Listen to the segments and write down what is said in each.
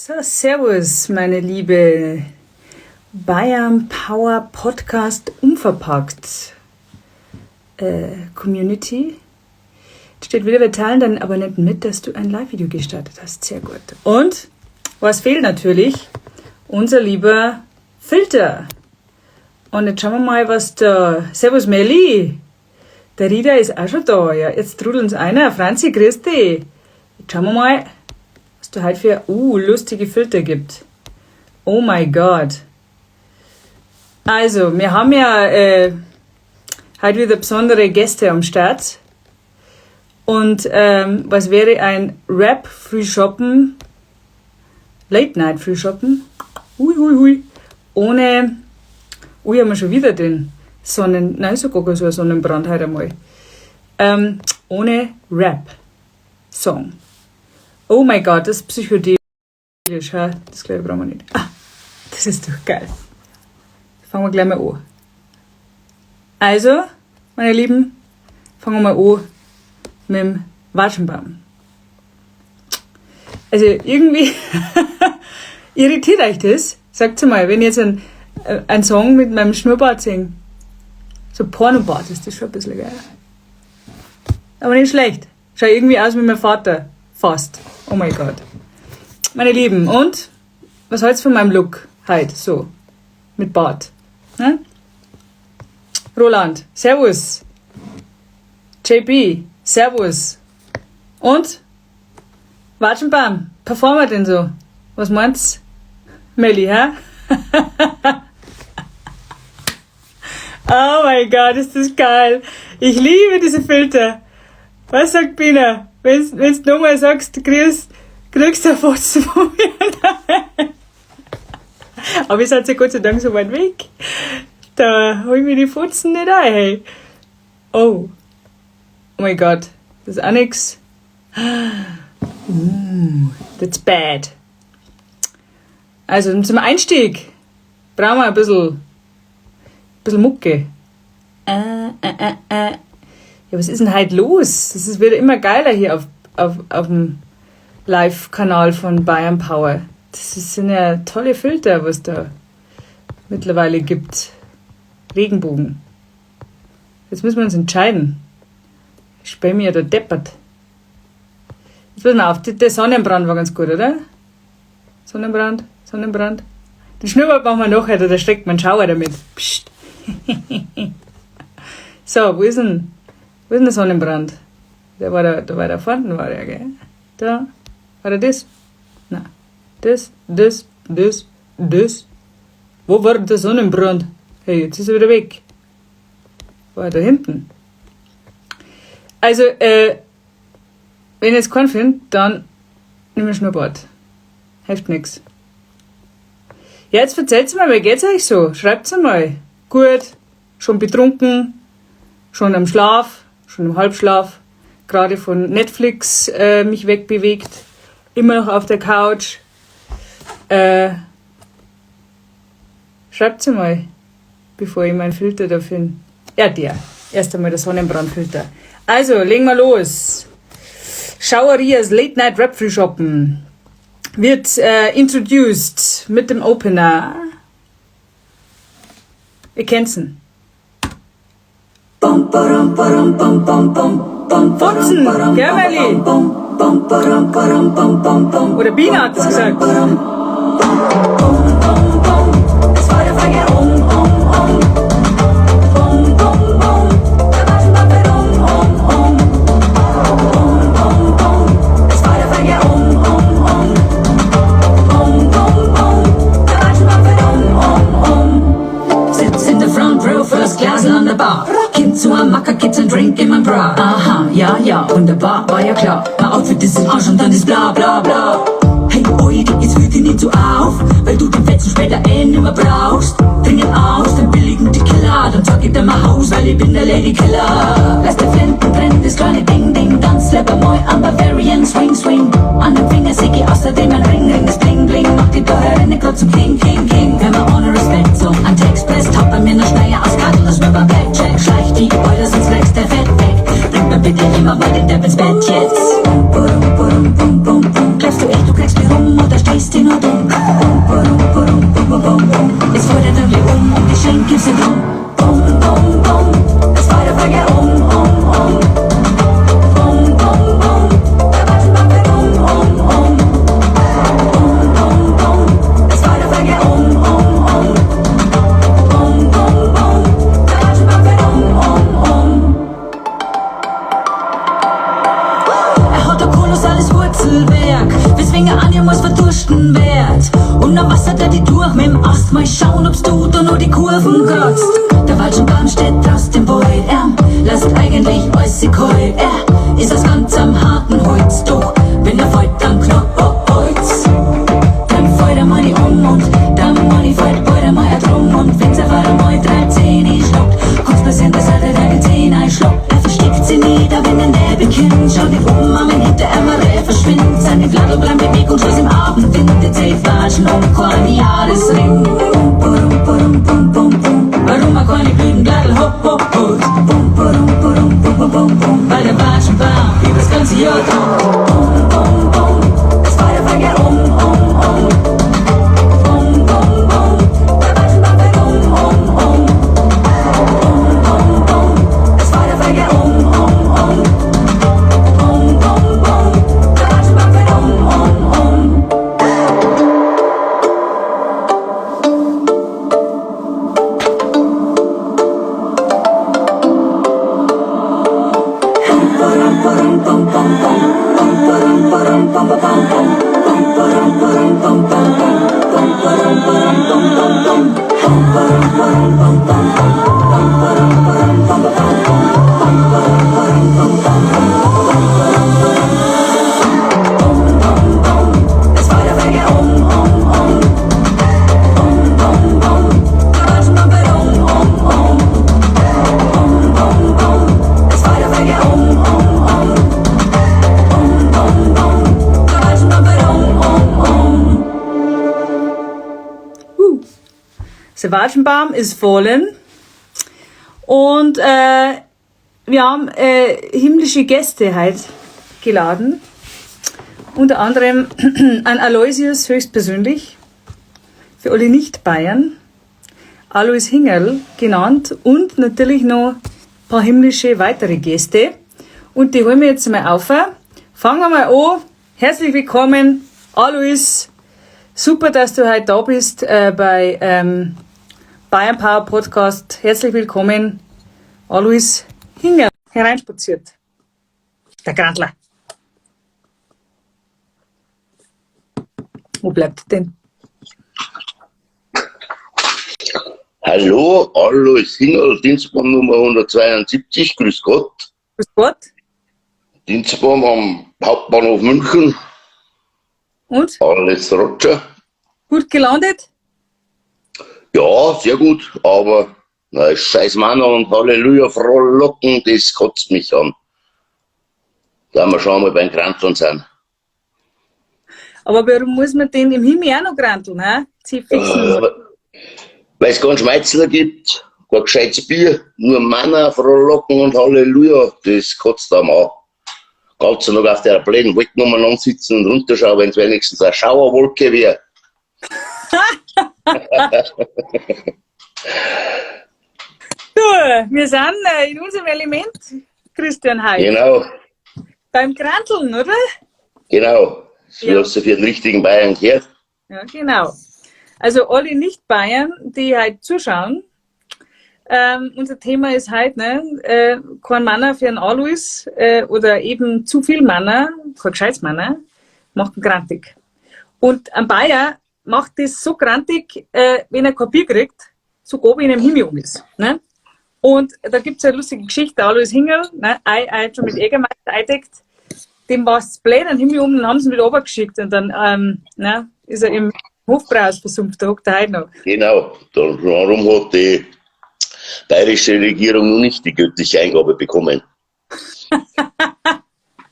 So, servus, meine liebe Bayern Power Podcast unverpackt Community. Steht wieder, wir teilen dann aber nicht mit, dass du ein Live-Video gestartet hast. Sehr gut. Und was fehlt natürlich? Unser lieber Filter. Und jetzt schauen wir mal, was da. Servus, Melli! Der Rita ist auch schon da. Ja, jetzt trudelt uns einer. Franzi, grüß dich. Jetzt schauen wir mal, was du heute für lustige Filter gibt. Oh my God. Also, wir haben ja heute wieder besondere Gäste am Start. Und was wäre ein Rap-Frühschoppen, Late-Night-Frühschoppen, hui, hui, hui, ohne, ui, haben wir schon wieder den Sonnen, nein, so gar so ein Sonnenbrand heute einmal, ohne Rap-Song. Oh my God, das ist psychedelisch, ha? Das glaube ich brauchen wir nicht. Ah, das ist doch geil. Fangen wir gleich mal an. Also, meine Lieben, fangen wir mal an mit dem Watschenbaum. Also irgendwie irritiert euch das? Sagt mal, wenn ich jetzt einen Song mit meinem Schnurrbart singe, so Pornobart, ist das schon ein bisschen geil. Aber nicht schlecht. Schau irgendwie aus wie mein Vater. Fast. Oh my God. Meine Lieben, und was hältst du von meinem Look heute? So, mit Bart. Ne? Roland, servus. JP, servus. Und? Watschenbaum, performen wir denn so? Was meinst Melli, hä? Oh my God, ist das geil. Ich liebe diese Filter. Was sagt Bina? Wenn's du nochmal sagst, kriegst du ein Fotzen von mir. Aber ihr seid ja Gott sei Dank so weit weg. Da hol ich mir die Fotzen nicht ein, hey. Oh. Oh my God. Das ist auch nix. That's bad. Also zum Einstieg brauchen wir ein bisschen Mucke. Ja, was ist denn heute los? Das ist wieder immer geiler hier auf dem Live-Kanal von Bayern Power. Das sind ja tolle Filter, was da mittlerweile gibt. Regenbogen. Jetzt müssen wir uns entscheiden. Ich sperre mir ja da deppert. Jetzt pass mal auf, der Sonnenbrand war ganz gut, oder? Sonnenbrand, Sonnenbrand. Den Schnurrbart machen wir nachher, da streckt man Schauer damit. Psst. So, wo ist denn der Sonnenbrand? Der war da, da war da vorne, war der, gell? Da, war der das? Nein. Das, das, das, das. Wo war der Sonnenbrand? Hey, jetzt ist er wieder weg. War er da hinten? Also, wenn ich jetzt keinen finde, dann nimm ich Schnurrbart. Hilft nix. Ja, jetzt erzählt's mal, wie geht's euch so? Schreibt's mal. Gut, schon betrunken, schon am Schlaf, schon im Halbschlaf, gerade von Netflix mich wegbewegt, immer noch auf der Couch. Schreibt's mal, bevor ich meinen Filter da finde. Ja, der. Erst einmal der Sonnenbrandfilter. Also, legen wir los. Schauerias Late Night Rap Frühschoppen wird introduced mit dem Opener. Ihr kennt's ihn. Fotzen, gell, Melli? Oder Bina hat das gesagt. Drink in mein Bra. Aha, ja, ja, wunderbar, war ja klar. Mein Outfit ist im Arsch und dann ist bla bla bla. Hey, Oidi, jetzt fühl dich nicht so auf, weil du den Fetzen später eh nimmer brauchst. Trink ihn aus, den billigen Tequila, dann zeig ich dir mein Haus, weil ich bin der Lady Killer. Lass der Flinten brennen, das kleine Ding, Ding, tanz lieber mal am Bavarian Swing, Swing. An dem Finger seh ich außerdem ein Ring, Ring, das Bling, Bling, macht die Daher grad zum King, King, King. Wenn man ohne Respekt so ein Text presst, haut bei mir noch Schneier aus Kartel, das wie beim Blackjack. Schleich die Euler, sonst wächst der Fett weg. Bringt mir bitte jemand mal den Depp ins Bett jetzt. Bum, bum, bum, bum, bum. Glaubst du echt, du kriegst mich rum oder stehst du nur dumm. Bum, bum, bum, bum, bum, bum, bum. Es fällt er dann gleich um und die Schenkel sind rum. Bum, bum, bum. Es fällt er gleich um, um, um. Bum, bum, bum. Der Watschenbaum fällt um, um, um. Bum, bum, bum. Es fällt er gleich um, um, um. Bum, bum, bum. Der Watschenbaum fällt um, um, um. Er hat ein kolossales Wurzelwerk, weswegen er animals verdursten wird. Und dann wassert er die durch mit dem Ast, mal schauen, ob's du da nur die Kurven kratzt. Der Watschenbaum steht draußen im Wald, er lasst eigentlich alles kalt. Er ist aus ganz am harten Holz, doch wenn er fällt, dann knallt's. Dann fällt er mal nicht um und der Money fällt bald einmal drum. Und wenn's einfach einmal 13 schlagt, kann's passieren, dass er dir die Zähne einschlagt. Er versteckt sie nie, da wenn er Nebel kennt, schaut nicht um, wenn hinter ihm verschwindet. Seine Bladel bleiben bewegungslos im Abendwind, die zählt Watschen und kein Jahresring. Bum, bum, bum, bum, bum, bum. Warum er keine Blütenbladel hopp, hopp, holt. Bum, bum, bum, bum, bum, bum, bum. Weil der Watschenbaum übers ganze Jahr droht. Bum, bum, bum. Es fällt er gleich um, um, um. Bum, bum, bum. Der Watschenbaum fällt um, um, um. Bum, bum, bum. Es fällt er gleich um, um, um. Bum, bum, bum. Der Watschenbaum fällt um, um, um. Es fällt er gleich um, um, um. Bum, bum, bum. Der Watschenbaum fällt um, um, um. Bum, bum, bum. Es fällt er gleich um, um, um. Bum, bum, bum. Der Watschenbaum fällt um, um, um. The Watschenbaum is fallen. Und wir haben himmlische Gäste heute geladen. Unter anderem an Aloysius höchstpersönlich, für alle Nicht-Bayern, Alois Hingerl genannt und natürlich noch ein paar himmlische weitere Gäste. Und die holen wir jetzt mal auf. Fangen wir mal an. Herzlich willkommen, Alois. Super, dass du heute da bist bei Bayern Power Podcast. Herzlich willkommen, Alois Hingerl. Hereinspaziert. Der Grantler. Wo bleibt denn? Hallo, Alois Hingerl, Dienstbaum Nummer 172, grüß Gott. Grüß Gott. Dienstbaum am Hauptbahnhof München. Und? Alles Roger. Gut gelandet? Ja, sehr gut, aber na, scheiß Mann und Halleluja, frohlocken, das kotzt mich an. Da wir schon mal beim Granteln sind. Aber warum muss man den im Himmel auch noch granteln, hä? Sie fixen. Weil es keinen Schmeizler gibt, kein gescheites Bier, nur Manna, frohlocken und Halleluja, das kotzt am an. Ganz noch auf der blöden Wolke umeinander sitzen und runterschauen, wenn es wenigstens eine Schauerwolke wäre. Du, wir sind in unserem Element, Christian, heute. Genau. Beim Granteln, oder? Genau. So Ja. hast du für den richtigen Bayern gehört. Ja, genau. Also alle Nicht-Bayern, die heute zuschauen, unser Thema ist heute, ne, kein Manner für einen Alois oder eben zu viel Manner, kein gescheites Manner, macht ihn grantig. Und ein Bayer macht das so grantig, wenn er kein Bier kriegt, sogar wenn er im Himmel um ist. Ne? Und da gibt's eine lustige Geschichte, Alois Hingerl, ne, ei, schon mit Jägermeister eindeckt, dem war's blöd am Himmel um, dann haben sie ihn wieder runtergeschickt und dann ne, ist er im Hofbrauhaus versumpft, da hockt er heute noch. Genau, darum hat die bayerische Regierung noch nicht die göttliche Eingabe bekommen.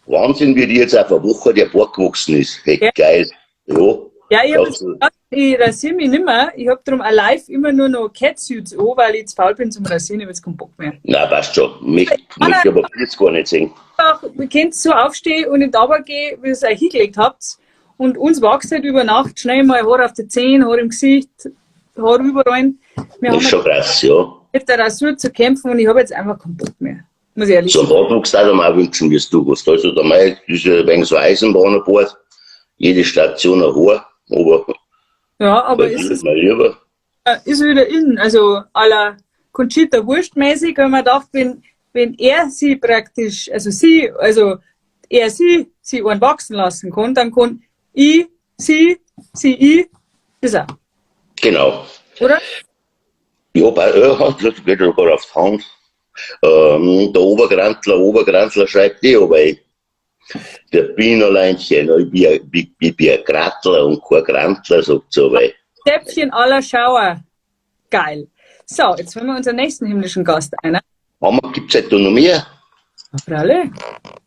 Wahnsinn, wie die jetzt auf eine Woche der Berg gewachsen ist. Hey, Ja. geil. Ja. Ja, ich hab Glaubst du? jetzt, ich rasiere mich nicht mehr. Ich hab drum auch live immer nur noch Catsuits an, weil ich zu faul bin zum Rasieren. Ich hab jetzt keinen Bock mehr. Nein, passt schon. Mich aber jetzt gar nicht sehen. Auch, ihr könnt so aufstehen und in die Arbeit gehen, wie ihr es euch hingelegt habt. Und uns wächst halt über Nacht schnell mal Haar auf die Zehen, Haar im Gesicht, Haar überall. Wir Das ist haben schon krass, ja. mit der Rasur zu kämpfen und ich habe jetzt einfach keinen Bock mehr. Muss ich ehrlich So einen sagen. Bartwuchs auch mal wünschen, wie du was. Also der Mai ist ja ein wenig so Eisenbahnerbord. Jede Station ein Haar, aber Ja, aber das ist ist es mir lieber. ist wieder in, also à la Conchita Wurst mäßig, weil man gedacht, wenn er sie praktisch, also sie, also er sie einen wachsen lassen kann, dann kann ich, sie, sie, ich, das auch. Genau. Oder? Ja, bei, ja, das geht sogar auf die Hand. Der Obergrantler schreibt eh, aber ich, der Binerleinchen, ich bin ein Gratler und kein Grantler, sagt so, weil. Täpfchen aller Schauer. Geil. So, jetzt holen wir unseren nächsten himmlischen Gast ein. Gibt's halt da noch mehr? Ja, freilich.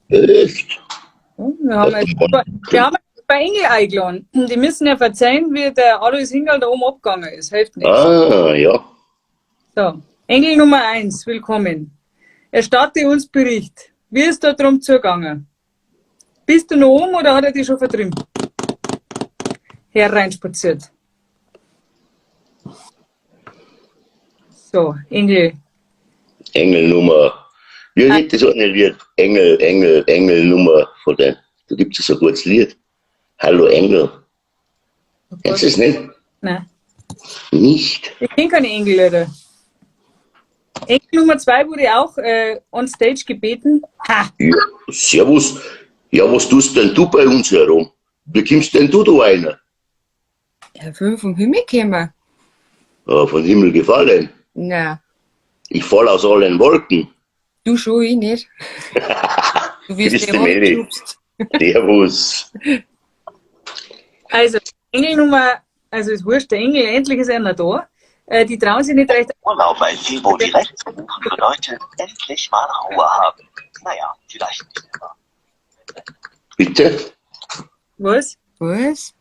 Echt? Ja, wir haben jetzt bei Engel eingeladen. Die müssen ja verzeihen, wie der Alois Hingerl da oben abgegangen ist. Hilft nichts. Ah, ja. So, Engel Nummer 1, willkommen. Erstatte uns Bericht. Wie ist da drum zugegangen? Bist du noch oben oder hat er dich schon vertrieben? Hereinspaziert. So, Engel. Engel Nummer. Wie geht das eine Lied? Engel, Engel, Engel Nummer von den. Da gibt es so ein gutes Lied. Hallo Engel. Oh Kennst du das nicht? Nein. Nicht? Ich kenn keine Engel, Alter. Engel Nummer 2 wurde auch on stage gebeten. Ha! Ja, servus. Ja, was tust denn du bei uns herum? Wie kommst denn du da rein? Ja, vom Himmel gekommen. Ja, von Himmel gefallen. Nein. Ich fall aus allen Wolken. Du schon, ich nicht. Du wirst Grüß eh dich, Meli. runtergeschubst. Servus. Also, Engel Nummer, also ist wurscht, der Engel, endlich ist einer da. Die trauen sich nicht recht. Urlaub bei Febo direkt zu buchen bedeutet, endlich mal Ruhe haben. Naja, vielleicht nicht immer. Bitte? Was? Was?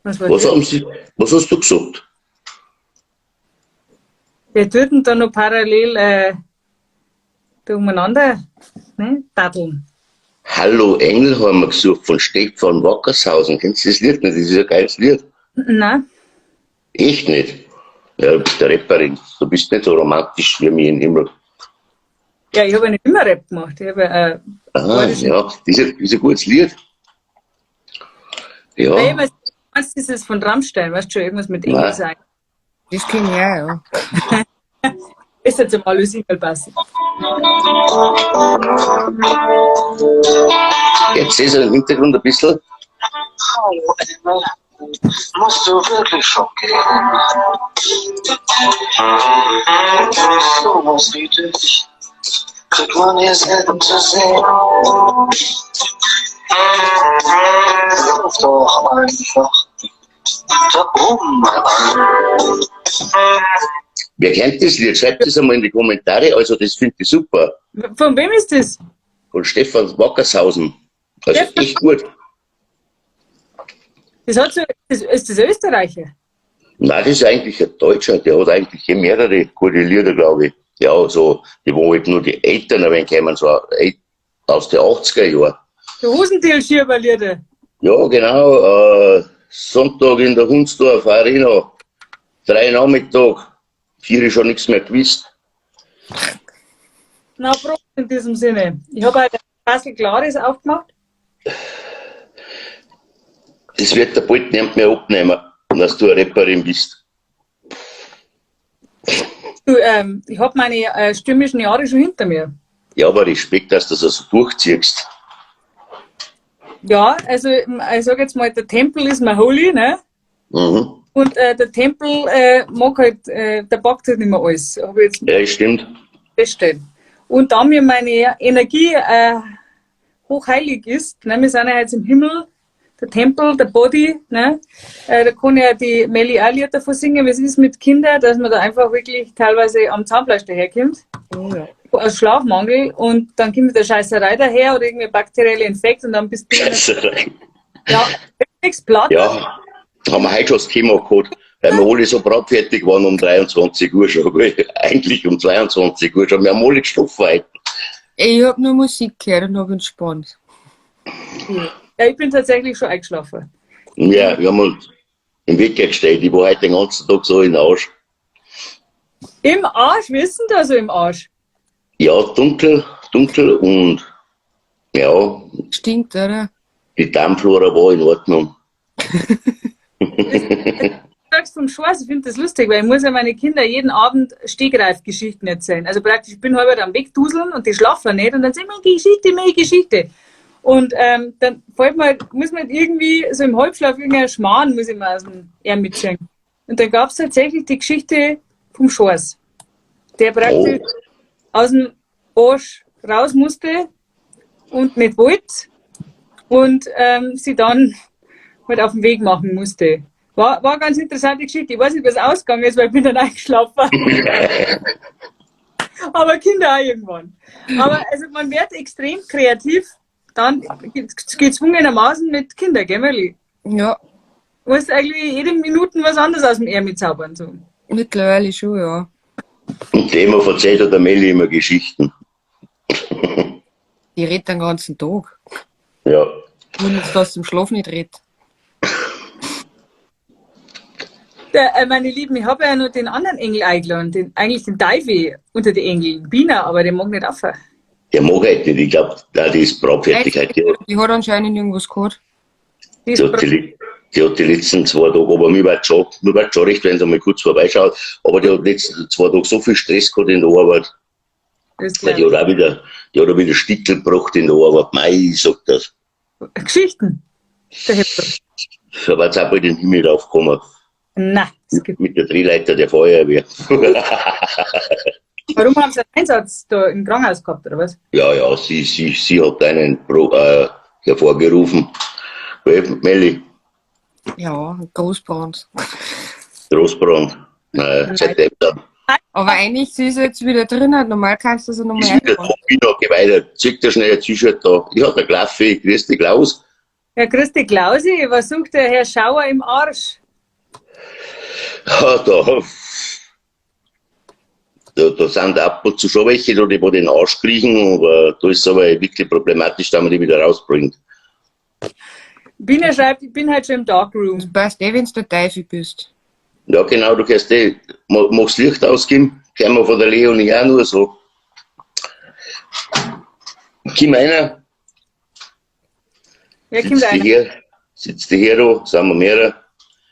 Was war Was das? haben Sie, was hast du gesagt? Wir würden da noch parallel da umeinander, ne, daddeln. Hallo Engel haben wir gesucht von Stefan Wackershausen. Kennst du das Lied nicht? Das ist ein geiles Lied. Nein. Echt nicht? Ja, du bist der Rapperin. Du bist nicht so romantisch wie mir im Himmel. Ja, ich habe ja nicht immer Rap gemacht. Ich habe ja Ah, Bayerischen ja, das ist ein gutes Lied. Ja. Ja, ich weiß, das ist von Rammstein, weißt du schon, irgendwas mit Engel Nein. sein. Das kenn ich auch, ja. Ist jetzt zum Alois Hingerl passen. Jetzt ist er im Hintergrund ein bisschen. Hallo, Engel. Musst du wirklich schon gehen? So was wie dich kriegt man hier selten zu sehen. Ruf doch einfach da oben mal an. Wer kennt das Lied? Schreibt das einmal in die Kommentare. Also, das finde ich super. Von wem ist das? Von Stefan Wackershausen. Also, Stefan. echt gut. Das hat so, das, ist das Österreicher? Nein, das ist eigentlich ein Deutscher. Der hat eigentlich hier mehrere gute Lieder, glaube ich. Ja, so, die wo halt nur die Eltern ein wenig kommen, so aus den 80er Jahren. Der Hosentiel-Schieberlieder. Ja, genau. Sonntag in der Hunsdorf Arena. 3 Nachmittag. 4 ist schon nichts mehr gewusst. Na, Prost in diesem Sinne. Ich habe heute Basel Klares aufgemacht. Das wird der bald nicht mehr abnehmen, dass du eine Rapperin bist. Du, ich hab meine stürmischen Jahre schon hinter mir. Ja, aber Respekt, dass du das so durchziehst. Ja, also ich sag jetzt mal, der Tempel ist mir holy, ne? Und der Tempel mag halt, der packt halt nicht mehr alles. Hab ich jetzt Ja, stimmt. festgestellt. Und da mir meine Energie hochheilig ist, ne, wir sind ja jetzt im Himmel, der Tempel, der Body, ne, da kann ja die Melli auch Lieder davon singen, wie es ist mit Kindern, dass man da einfach wirklich teilweise am Zahnfleisch daherkommt. Oh ja. Aus Schlafmangel und dann kommt der Scheißerei daher oder irgendwie bakterielle Infekt und dann bist du Scheißerei. Ja, nix platt. Ja, da haben wir heute schon das Thema gehabt, weil wir alle so bratfertig waren um 23 Uhr schon, gell? Eigentlich um 22 Uhr schon. Wir haben alle geschlafen heute. Ich hab nur Musik gehört und hab entspannt. Ja, ich bin tatsächlich schon eingeschlafen. Ja, wir haben uns im Wecker gestellt. Ich war heute den ganzen Tag so in den Arsch. Im Arsch? Wir sind da so im Arsch. Ja, dunkel, dunkel und ja. Stinkt, oder? Die Darmflora war in Ordnung. Du sagst vom Schwarz, ich finde das lustig, weil ich muss ja meine Kinder jeden Abend Stegreif-Geschichten erzählen. Also praktisch, ich bin halber am Wegduseln und die schlafen nicht und dann sagen sie, Geschichte, meine Geschichte. Und dann fällt mir, muss man irgendwie so im Halbschlaf irgendeinen Schmarrn, muss ich mir aus dem Ärmel mitziehen. Und dann gab's tatsächlich die Geschichte vom Schwarz, der praktisch aus dem Arsch raus musste und nicht wollte und sie dann halt auf den Weg machen musste. War eine ganz interessante Geschichte. Ich weiß nicht, was ausgegangen ist, weil ich bin dann eingeschlafen. Aber Kinder auch irgendwann. Aber also man wird extrem kreativ, dann gezwungenermaßen mit Kindern, gell, Melli? Ja. Du musst eigentlich jede Minute was anderes aus dem Ärmel zaubern. So. Mittlerweile schon, ja. Und dem erzählt der Melli immer Geschichten. Die redet den ganzen Tag. Ja. Und jetzt, dass sie im Schlaf nicht redet. Meine Lieben, ich habe ja noch den anderen Engel eingeladen, eigentlich den Teufel unter die Engel, Bina, aber der mag nicht aufhören. Der mag halt nicht, ich glaub, die ist brauchfertig heute. Die hat anscheinend irgendwas gehabt. Die Die hat die, hat die letzten 2 Tage, aber mir war schon, mir war schon recht, wenn sie mal kurz vorbeischaut, aber die hat die letzten 2 Tage so viel Stress gehabt in der Arbeit. Das Weil die glaub hat auch wieder, die hat auch wieder Stickel gebracht in der Arbeit. Mei, ich sag das. Geschichten. Der Hepper. Da war's auch bald in den Himmel raufgekommen. Nein, das gibt Mit der Drehleiter der Feuerwehr. Warum haben sie einen Einsatz da im Krankenhaus gehabt, oder was? Ja, ja, sie hat einen hervorgerufen. Melli. Ja, ein Großbrand. Großbrand. Nein, seitdem dann. Aber eigentlich, sie ist jetzt wieder drin, normal kannst du sie nochmal Ist wieder einbauen. da, bin noch, geh weiter. Zieh dir schnell ein T-Shirt da. Ich hab eine Klaffe, grüß dich, Klaus. Ja, grüß dich, Klausi. Was sucht der Herr Schauer im Arsch? Ja, da sind ab und zu schon welche, da, die wo den Arsch kriegen, aber da ist es aber wirklich problematisch, dass man die wieder rausbringt. Bina schreibt, ich bin halt schon im Darkroom. Das passt eh, wenn du der Teufel bist. Ja, genau, du kannst eh, machst Licht ausgeben, kennen wir von der Leonie auch nur so. Komm einer. Wer kommt Sitzt die einer? her, sitzt die her da, sind wir mehrere.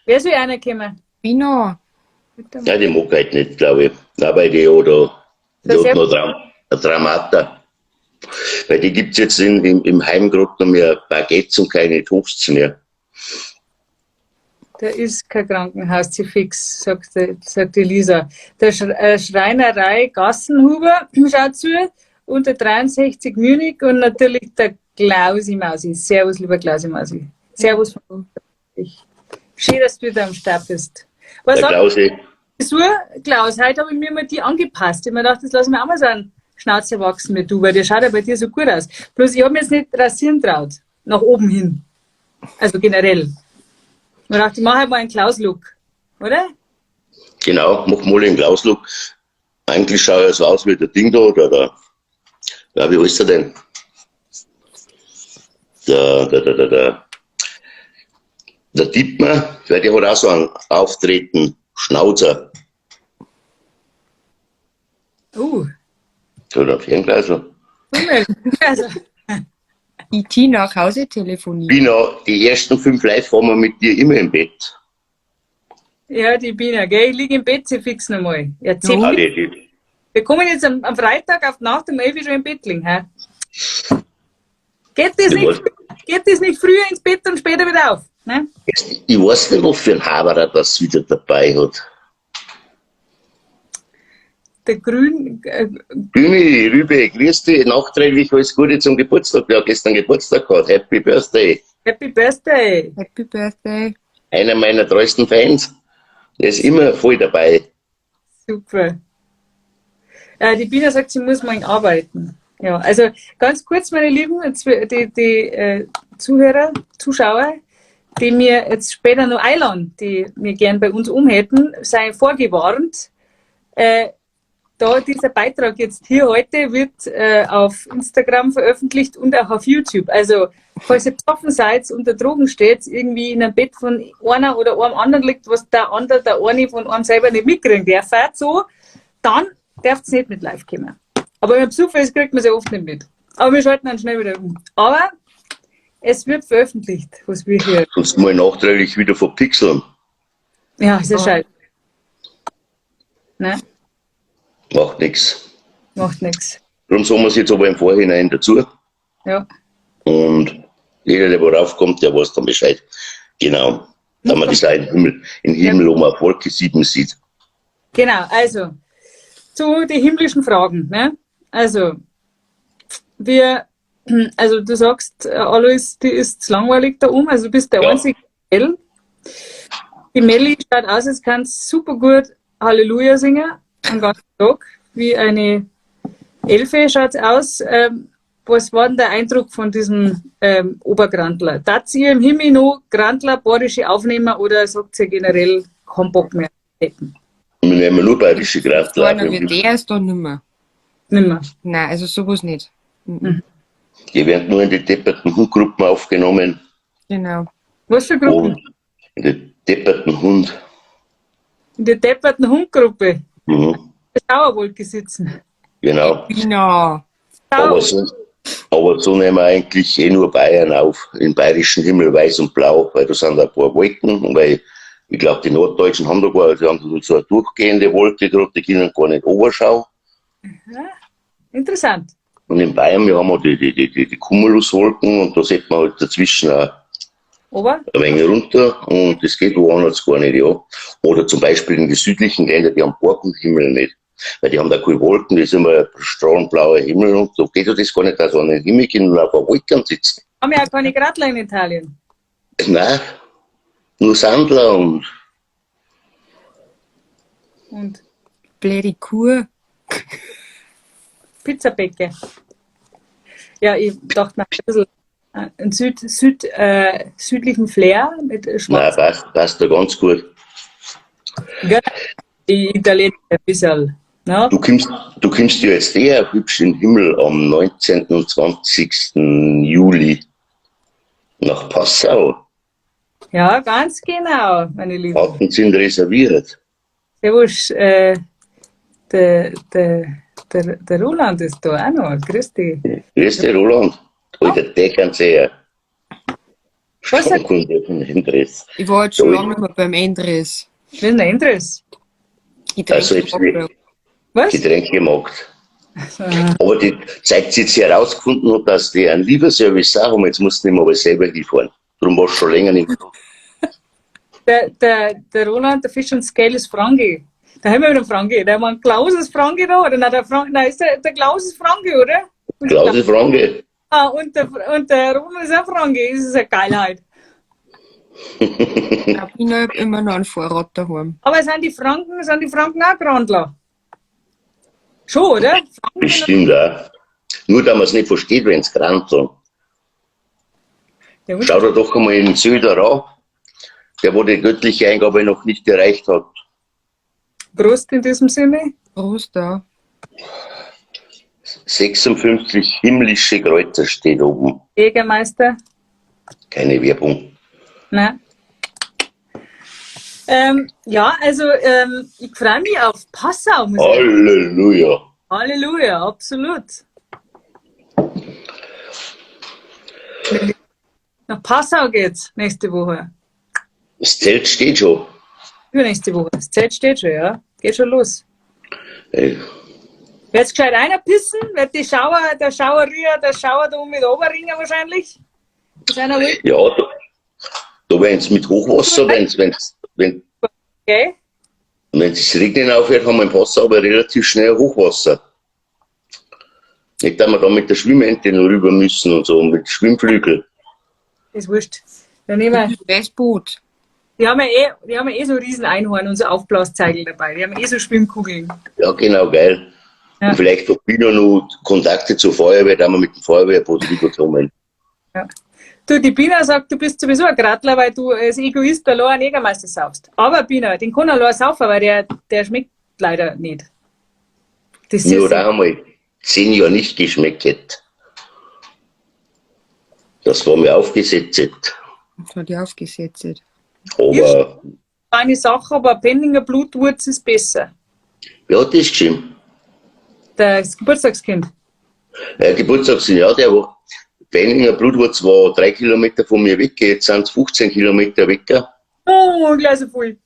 Wer soll einer kommen? Bina. Ja, die mag halt nicht, glaub ich. Nein, weil die hat da, die Das hat ist noch ein Traumata. Weil die gibt's jetzt im Heim grad noch mehr Baguettes und keine Toasts mehr. Da ist kein Krankenhaus, sie fix, sagt die Lisa. Der Schreinerei Gassenhuber schaut zu, unter 63 Munich und natürlich der Klausi Mausi. Servus, lieber Klausi Mausi. Servus. Schön, dass du wieder am Start bist. Was Der sagt Klausi. Frisur, Klaus, heute habe ich mir mal die angepasst. Ich hab mir gedacht, das lass ich mir auch mal so einen Schnauze wachsen mit du, weil der schaut ja bei dir so gut aus. Bloß ich hab mir jetzt nicht rasieren traut, nach oben hin. Also generell. Ich dachte, ich mach halt mal einen Klaus-Look, oder? Genau, mach mal einen Klaus-Look. Eigentlich schaut er so aus wie der Ding da, oder der, ja, wie heißt der denn? Der Dittmar, weil der hat auch so einen Auftreten, Schnauzer. So, der Fernglasl. Also. IT nach Hause Telefonie. Bina, die ersten 5 Live haben wir mit dir immer im Bett. Ja, die Bina, gell? Ich lieg im Bett, sie fix nochmal. Ja, zehn Ah, Minuten. die. Wir kommen jetzt am Freitag auf die Nacht um 11 Uhr schon im Bett liegen, hä? Geht das Ich nicht, weiß. geht das nicht früher ins Bett und später wieder auf? Ne? Ich weiß nicht, was für ein Haberer das wieder dabei hat. Der Grün, Grüne Rübe, grüß dich, nachträglich alles Gute zum Geburtstag. Ja, gestern Geburtstag gehabt. Happy Birthday. Happy Birthday. Happy Birthday. Einer meiner treuesten Fans. Der ist immer voll dabei. Super. Die Bina sagt, sie muss morgen arbeiten. Ja, also ganz kurz, meine Lieben, jetzt die Zuhörer, Zuschauer, die mir jetzt später noch einladen, die mir gern bei uns umhätten, seien vorgewarnt. da dieser Beitrag jetzt hier heute wird auf Instagram veröffentlicht und auch auf YouTube. Also, falls ihr besoffen seid, unter Drogen steht, irgendwie in einem Bett von einer oder einem anderen liegt, was der andere, der eine von einem selber nicht mitkriegt, der fährt so, dann darf's nicht mit live kommen. Aber wenn man besoffen ist, kriegt man es ja oft nicht mit. Aber wir schalten dann schnell wieder um. Aber es wird veröffentlicht, was wir hier. Sonst mal nachträglich wieder verpixeln. Ja, ist ja scheiße. Ne? Macht nix. Macht nix. Darum sagen wir es jetzt aber im Vorhinein dazu. Ja. Und jeder, der worauf kommt, der weiß dann Bescheid. Genau. Da man das auch im Himmel oben auf Wolke 7 sieht. Genau, also zu den himmlischen Fragen. Ne? Also, wir, also du sagst, Alois, die ist langweilig da oben, also du bist der einzige L. Die Melli schaut aus, als kann super gut Halleluja singen, am ganzen Tag, wie eine Elfe schaut's aus. Was war denn der Eindruck von diesem Obergrantler? Tat ihr im Himmel noch Grantler, bayerische Aufnehmer oder sagt ihr generell keinen Bock mehr hätten? Wir nehmen nur bayerische Grantler. Einer wie der ist da nimmer. Nimmer? Nein, also sowas nicht. Mhm. Die werden nur in die depperten Hundgruppen aufgenommen. Genau. Was für Gruppen? Und in die depperten Hund. In der depperten Hundgruppe? Mhm. Schauerwolke sitzen. Genau. Genau. Aber so nehmen wir eigentlich eh nur Bayern auf. Im bayerischen Himmel weiß und blau, weil da sind ein paar Wolken. Und weil, ich glaub, die Norddeutschen haben da gar, die haben so eine durchgehende Wolke gerade, die können gar nicht runterschauen. Aha. Interessant. Und in Bayern, wir haben auch die Cumuluswolken und da sieht man halt dazwischen auch Ober? ein wenig runter und das geht woanders gar nicht, ja. Oder zum Beispiel in den südlichen Ländern, die haben Borkenhimmel nicht. Weil die haben da keine Wolken, das ist immer ein strahlend blauer Himmel und da geht ja das gar nicht, dass an den Himmel gehen und auf der Wolke sitzen. Haben ja auch keine Gradler in Italien. Nein, nur Sandler und. Und? Blöde Kuh. Pizzabäcker. Ja, ich dachte mir ein bisschen einen südlichen Flair mit Schwarz. Nein, passt da ganz gut. Ja, die Italiener ein bisschen. Ne? Du kommst ja jetzt eher hübsch in den Himmel am 19. und 20. Juli nach Passau. Ja, ganz genau, meine Lieben. Karten sind reserviert. Servus, der Roland ist da auch noch. Grüß dich. Grüß dich, Roland. Alter, der kann sehr. Was? Stammkunde von Endres. Ich war jetzt schon lange nicht mehr beim Endres. Wer ist denn der Endres? Getränke. Was? Getränkemarkt. Aber die Zeit, die sie herausgefunden hat, dass die einen Lieferservice auch haben, jetzt mussten die aber selber hinfahren. Darum war es schon länger nicht. Der Roland, der Fisch und Scale ist Franke. Da haben wir wieder Franke. Der haben Klaus ist Franke da, oder? Nein, der Frank, nein, ist der Klaus ist Franke, oder? Und Klaus ist Franke. Ah, und der Roland ist auch Franke. Das ist eine Geilheit. Ich habe immer noch einen Vorrat daheim. Aber sind die Franken auch Grandler? Schon, oder? Franken Bestimmt auch. Nur, dass man es nicht versteht, wenn es Grandler. Ja, schau dir doch einmal in den Söder an, der wo die göttliche Eingabe noch nicht erreicht hat. Prost in diesem Sinne. Prost, ja. 56 himmlische Kreuzer steht oben. Jägermeister. Keine Werbung. Nein. Ja, also ich freue mich auf Passau. Muss Halleluja. Halleluja, absolut. Nach Passau geht's nächste Woche. Das Zelt steht schon. Übernächste Woche. Das Zelt steht schon, ja. Geht schon los. Ey. Wird's gescheit einer pissen? Wird die Schauer, der Schauerier, der Schauer da oben mit Oberringer wahrscheinlich? Ist einer ruhig? Ja, da wenn's mit Hochwasser, wenn okay. das Regnen aufhört, haben wir im Passau aber relativ schnell Hochwasser. Nicht, dass wir da mit der Schwimmente noch rüber müssen und so, mit Schwimmflügel. Ist wurscht. Dann nehmen wir das Boot. Die haben ja eh so riesen Einhorn und so Aufblaszeigel dabei. Die haben eh so Schwimmkugeln. Ja, genau, geil. Ja. Und vielleicht hat Pino noch Kontakte zur Feuerwehr, da wir mit dem Feuerwehrboot rüberkommen. Ja. Du, die Pina sagt, du bist sowieso ein Gradler, weil du als Egoist allein einen Jägermeister saufst. Aber Pina, den kann er allein saufen, weil der schmeckt leider nicht. Das Mir ist hat auch einmal 10 Jahre nicht geschmeckt. Hätte. Das war mir aufgesetzt. Das hat die aufgesetzt. Aber eine Sache, aber Penninger Blutwurz ist besser. Wer hat das geschrieben? Das Geburtstagskind. Geburtstag, ja, der war, Benninger Blutwurz war 3 Kilometer von mir weg, jetzt sind es 15 Kilometer weg, Oh, gleich so viel.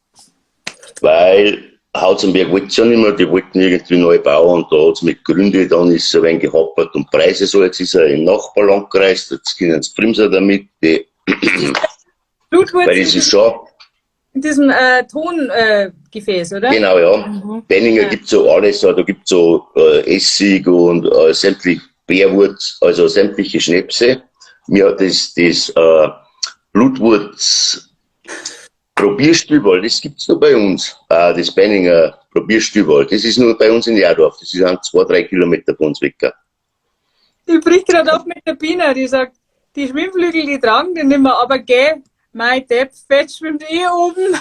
Weil Hauzenberg wollte ja nicht mehr, die wollten irgendwie neu bauen und da hat's mit Gründe, dann ist es ein wenig gehappert und Preise so, jetzt ist er im Nachbarlandkreis, jetzt können sie Primser damit, die, Blutwurz weil das ist schon, in diesem Tongefäß, Gefäß, oder? Genau, ja. Benninger gibt's so alles, da gibt's so Essig und sämtlich Bärwurz, also sämtliche Schnäpse. Mir hat das Blutwurz Probierstüberl, das gibt's nur bei uns. Das Benninger Probierstüberl, das ist nur bei uns in Jahrdorf. Das ist ein 2, 3 Kilometer von uns weg. Die bricht gerade auf mit der Bina, die sagt, die Schwimmflügel, die tragen den nimmer, aber geh, mein Depp, Fett schwimmt eh oben.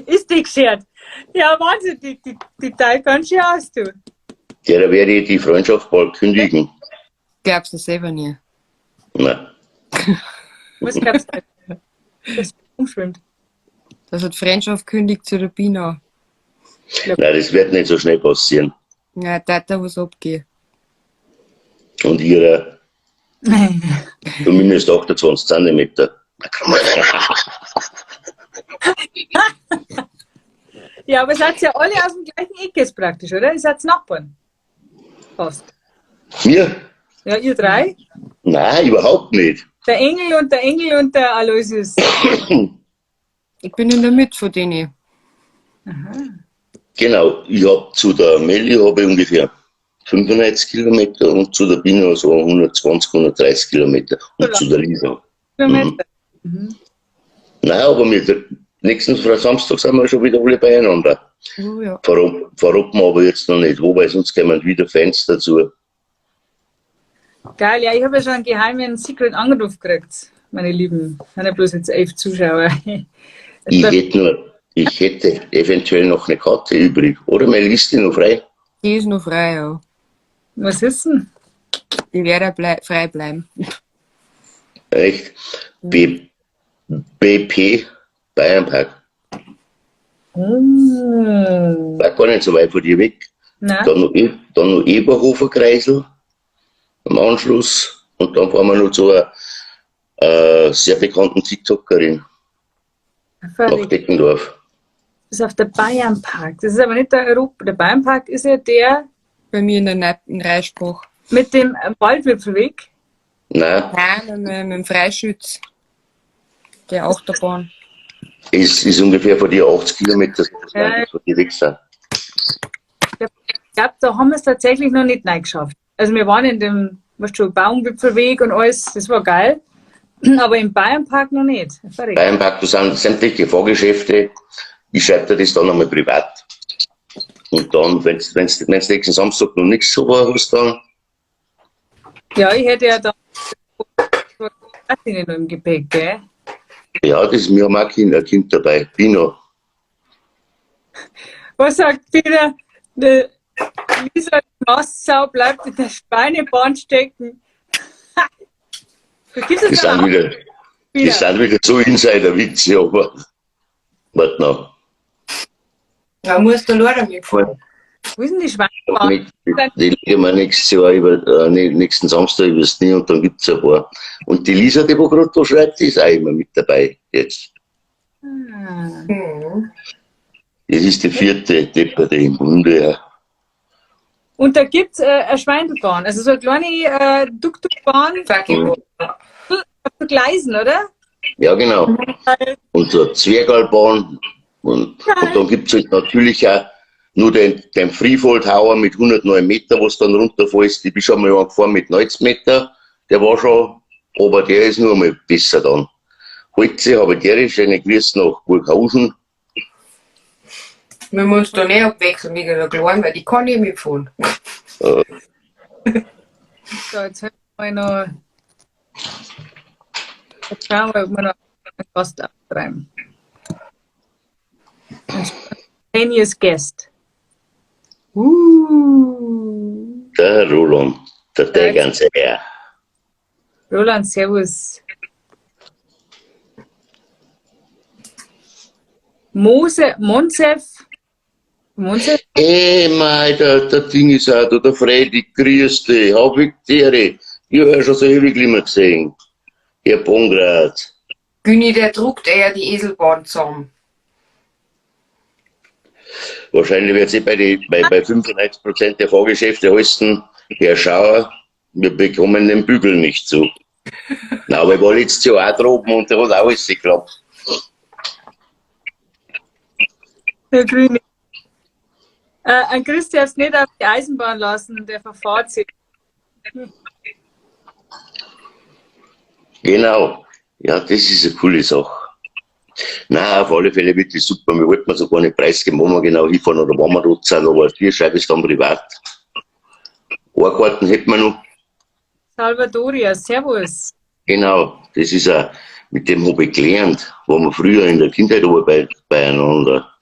Ist die geschert? Ja, Wahnsinn, die teilt ganz schön aus, du. Der werde ich die Freundschaft bald kündigen. Glaubst du selber nie? Nein. Was glaubst du? Dass sie umschwimmt. Das hat Freundschaft kündigt zu der Bina. Nein, das wird nicht so schnell passieren. Ja, da hat da was abgehen. Und ihre zumindest 28 Zentimeter. Ja, aber ihr seid ja alle aus dem gleichen Eck jetzt praktisch, oder? Ihr seid Nachbarn. Fast. Mir? Ja, ihr drei. Nein, überhaupt nicht. Der Engel und der Engel und der Aloysius. Ich bin in der Mitte von denen. Genau, ich hab zu der Melli habe ich ungefähr 95 Kilometer und zu der Bina so 120, 130 Kilometer und zu der Lisa. Kilometer. Nein, aber wir, nächsten Samstag sind wir schon wieder alle beieinander. Oh ja. Verraten wir aber jetzt noch nicht, wobei sonst kommen wieder Fans dazu. Geil, ja, ich habe ja schon einen geheimen Secret Anruf gekriegt, meine Lieben. Sind ja bloß jetzt 11 Zuschauer. Ich hätte eventuell noch eine Karte übrig. Oder meine Liste noch frei. Die ist noch frei, ja. Was ist denn? Die werde frei bleiben. Echt? BP Bayernpark. War gar nicht so weit von dir weg. Nein. Dann noch Eberhofer Kreisel am Anschluss und dann fahren wir noch zu einer sehr bekannten TikTokerin nach Verrückt. Deckendorf. Das ist auf der Bayernpark. Das ist aber nicht der Europa. Der Bayernpark ist ja der Bei mir in der in Reichsbach. mit dem Waldwipfelweg. Nein, Nein, mit dem Freischütz. Der Achterbahn. es ist ungefähr von dir 80 Kilometer, das von dir weg sind. Ich glaube, da haben wir es tatsächlich noch nicht reingeschafft. Also wir waren in dem, weißt du, Baumwipfelweg und alles, das war geil. Aber im Bayernpark noch nicht. Verrückt. Bayernpark, da sind sämtliche Fahrgeschäfte. Ich schreibe dir das dann nochmal privat. Und dann, wenn's nächsten Samstag noch nichts so war, hast dann, Ja, ich hätte ja da noch im Gepäck, gell? Ja, das ist mir auch ein Kind dabei, Pino. Was sagt Peter? Die Lisa, die Mastsau bleibt in der Schweinebahn stecken. Du gibst es Das aber sind auch wieder, wieder. das sind wieder so Insider-Witze, aber warte noch. Ja, muss der leider mitfahren. Wo ist denn die Schweinebahn? Die legen wir nächstes Jahr über, nee, nächsten Samstag übers Knie und dann gibt's ein paar. Und die Lisa, die wo gerade da schreibt, die ist auch immer mit dabei jetzt. Das ist die vierte Depperte im Bunde, ja. Und da gibt's eine Schweinebahn, also so eine kleine Tuk-Tuk-Bahn auf so Gleisen, oder? Ja, genau. Und so eine Zwergalbahn. Und dann gibt's halt natürlich auch nur den Freefall Tower mit 109 Meter, was dann runterfällst. Ich bin schon mal gefahren mit 90 Meter. Der war schon, aber der ist nur einmal besser dann. Holze habe ich der schöne Grüße nach Burghausen. Wir müssen da nicht abwechseln wegen der Kleinen, weil die kann ich mitfahren. So, jetzt hören wir noch. Jetzt schauen wir, ob wir noch einen Gast auftreiben. Ein spontaneous guest. Der Roland, der ganze Herr. Roland, servus. Mose, Monsef. Monsef? Ey, mei, der Ding ist auch da, der Freddy, grüß dich, hab ich die Ehre. Ich hab ja schon so ewig nicht mehr gesehen. Herr Pongratz. Günni, der druckt eher die Eselbahn zusammen. Wahrscheinlich wird es eh bei 95% der Fahrgeschäfte heißen, Herr Schauer, wir bekommen den Bügel nicht zu. Na, aber ich war letztes Jahr auch droben und der hat auch alles geklappt. Herr Grüne. Ein Christ darf's nicht auf die Eisenbahn lassen, der verfahrt sich. Genau. Ja, das ist eine coole Sache. Nein, auf alle Fälle wird das super. Wir wollten so gar nicht preisgeben, wo wir genau hinfahren oder wann wir dort sind, aber die Scheibe ist dann privat. Eine Karten hätten wir noch. Salvadoria, servus. Genau, das ist auch, mit dem hab ich gelernt, waren wir früher in der Kindheit aber beieinander.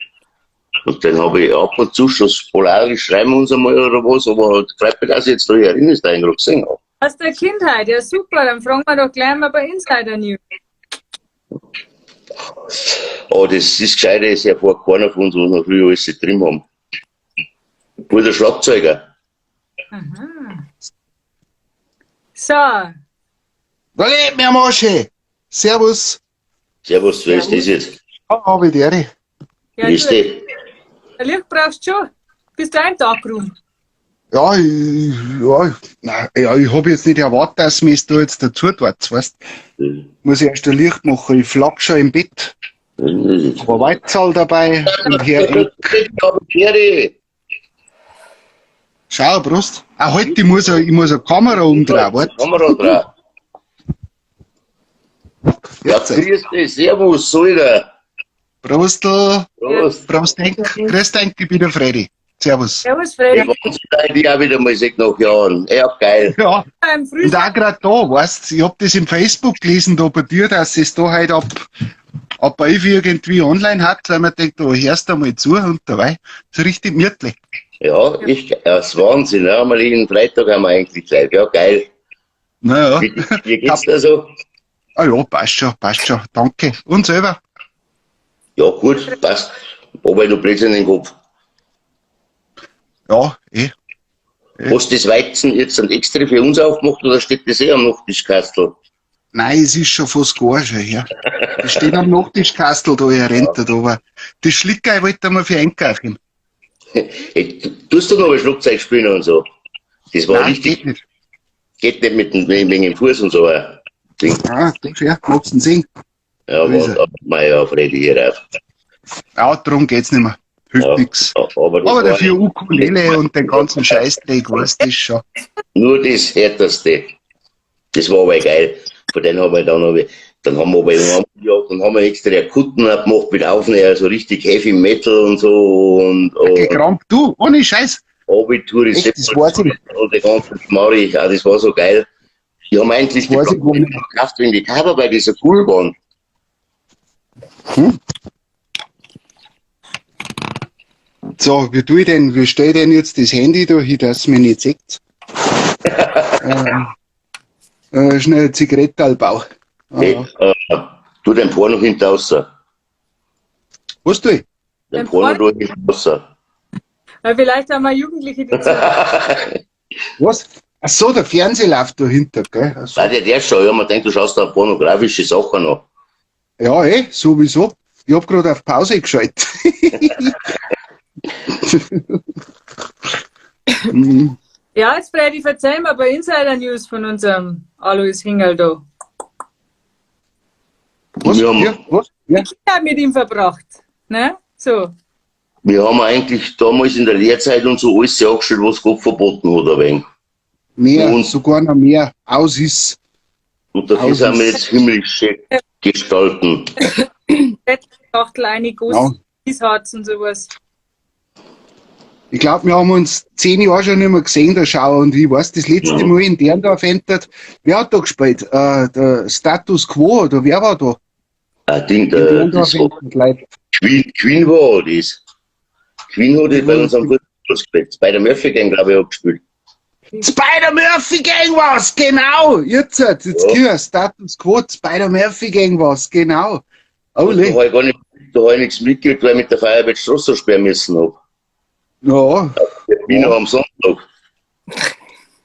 Und dann hab ich ab und zu schon sporadisch schreiben wir uns einmal oder was, aber freut mich, dass ich jetzt da hier erinnere, dass ich ihn gerade gesehen hab. Aus der Kindheit, ja super, dann fragen wir doch gleich mal bei Insider News. Oh, das ist gescheit, das erfährt keiner von uns, was wir früher alles drin haben. Guter Schlagzeuger. Aha. So. Da lebt mir am Arsch. Servus. Servus, wer ist das jetzt? Ja, hab ich die Ehre. Ja, Grüß du, dich. Ein Licht brauchst du schon. Bist du auch im Darkroom? Ja, ich hab jetzt nicht erwartet, dass mir da jetzt dazu tut, weißt du? Muss ich erst ein Licht machen, ich flack schon im Bett. Aber Weizahl dabei und Herr Eck. Schau, Prost. Ah, halt, ich muss eine Kamera umdrehen, warte. Kamera drehen. Ja, grüß dich, servus, Alter. Prostl. Prost. Prost, Enk. Grüß dich, ich bin der Freddy. Servus. Servus, Freddy. Ich weiß nicht, ich auch wieder mal sehen nach Jahren. Ja, geil. Ja. Beim Und Frühstück. auch grad da, weißt du, ich hab das im Facebook gelesen, da bei dir, dass es da halt ab 11 irgendwie online hat, weil man denkt, oh, hörst du mal zu und dabei. Das ist richtig gemütlich. Ja, das ist Wahnsinn. Ja, mal jeden Freitag haben wir eigentlich live. Ja, geil. Naja. Wie geht's dir so? Ah ja, passt schon, passt schon. Danke. Und selber? Ja, gut, passt. Aber ich noch Blödsinn in den Kopf. Ja, eh. Hast du das Weizen jetzt dann extra für uns aufgemacht oder steht das eh am Nachttischkastel? Nein, es ist schon fast gar schon her. Das steht am Nachttischkastel da, er rennt da, aber das Schlickerl wollte er mal für einkaufen. Hey, tust du noch ein Schlagzeug spielen und so? Das war Nein, richtig. Geht nicht. Geht nicht mit dem, wegen dem Fuß und so ein Ding. Ah, das ist ja, magst du ihn sehen? Ja, Wo ist aber, er? aber, mei, ja, Freddy, hier auf. Ja, darum geht's nicht mehr. Hilft Ja, nix. ja, aber das Aber war dafür Ukulele und den ganzen Scheißdreck, weißt du das schon. Nur das Härteste. Das war aber geil. Von denen haben wir dann noch, dann haben wir aber irgendwann, ja, dann haben wir extra Kutten gemacht mit Aufnäher, so richtig Heavy Metal und so. Okay, Und krank, du, ohne Scheiß. Abitur ist Echt, das weiß ich nicht. Und die ganzen Schmarri, ja, das war so geil. Die haben eigentlich Das weiß die ich wohl nicht. gekauft wegen die Cover, weil die so cool waren. So, wie tue ich denn, wie stell ich denn jetzt das Handy da hin, dass mir nicht seht? Schnell Zigarettenbau. Ah, Hey, tu den Porno hinten raus. Was tu ich? Den Den Porno Porno? tu hinten raus. Weil vielleicht haben wir Jugendliche, die zu Was? Ach so, der Fernseher läuft dahinter, gell? Ach so. Nein, der schon, ja, man denkt, du schaust da pornografische Sachen an. Ja, sowieso. Ich hab grad auf Pause geschaltet. Ja, jetzt Freddy, verzeih mir bei Insider News von unserem Alois Hingerl da. Was? Wir haben Ja, was? Ja. Die Kinder mit ihm verbracht, ne? So. Wir haben eigentlich damals in der Lehrzeit und so alles angestellt, was Gott verboten hat, ein wenig. Mehr, Und sogar noch mehr. Aus ist. Und dafür Aus sind wir ist. jetzt himmlische Gestalten. Schachtel eingegossen, Harz und sowas. Ich glaub, wir haben uns 10 Jahre schon nicht mehr gesehen, der Schauer und ich. Weißt, das letzte Mal in Derndorf entert. Wer hat da gespielt? Der Status Quo oder wer war da? Ein Ding, In der, Derndorf das war entert live. Queen, Queen war das. Queen hat das bei uns am Fuß Was gespielt. Spider Murphy Gang, glaube ich, hat gespielt. Spider Murphy Gang war's, genau! Jetzt, jetzt ja. Status Quo, Spider Murphy Gang war's, genau. Ole. Da habe ich gar nicht, da hab ich nichts mitgekriegt, weil ich mit der Feuerwehr die Straße sperren müssen hab. Ja. Ich noch am Sonntag.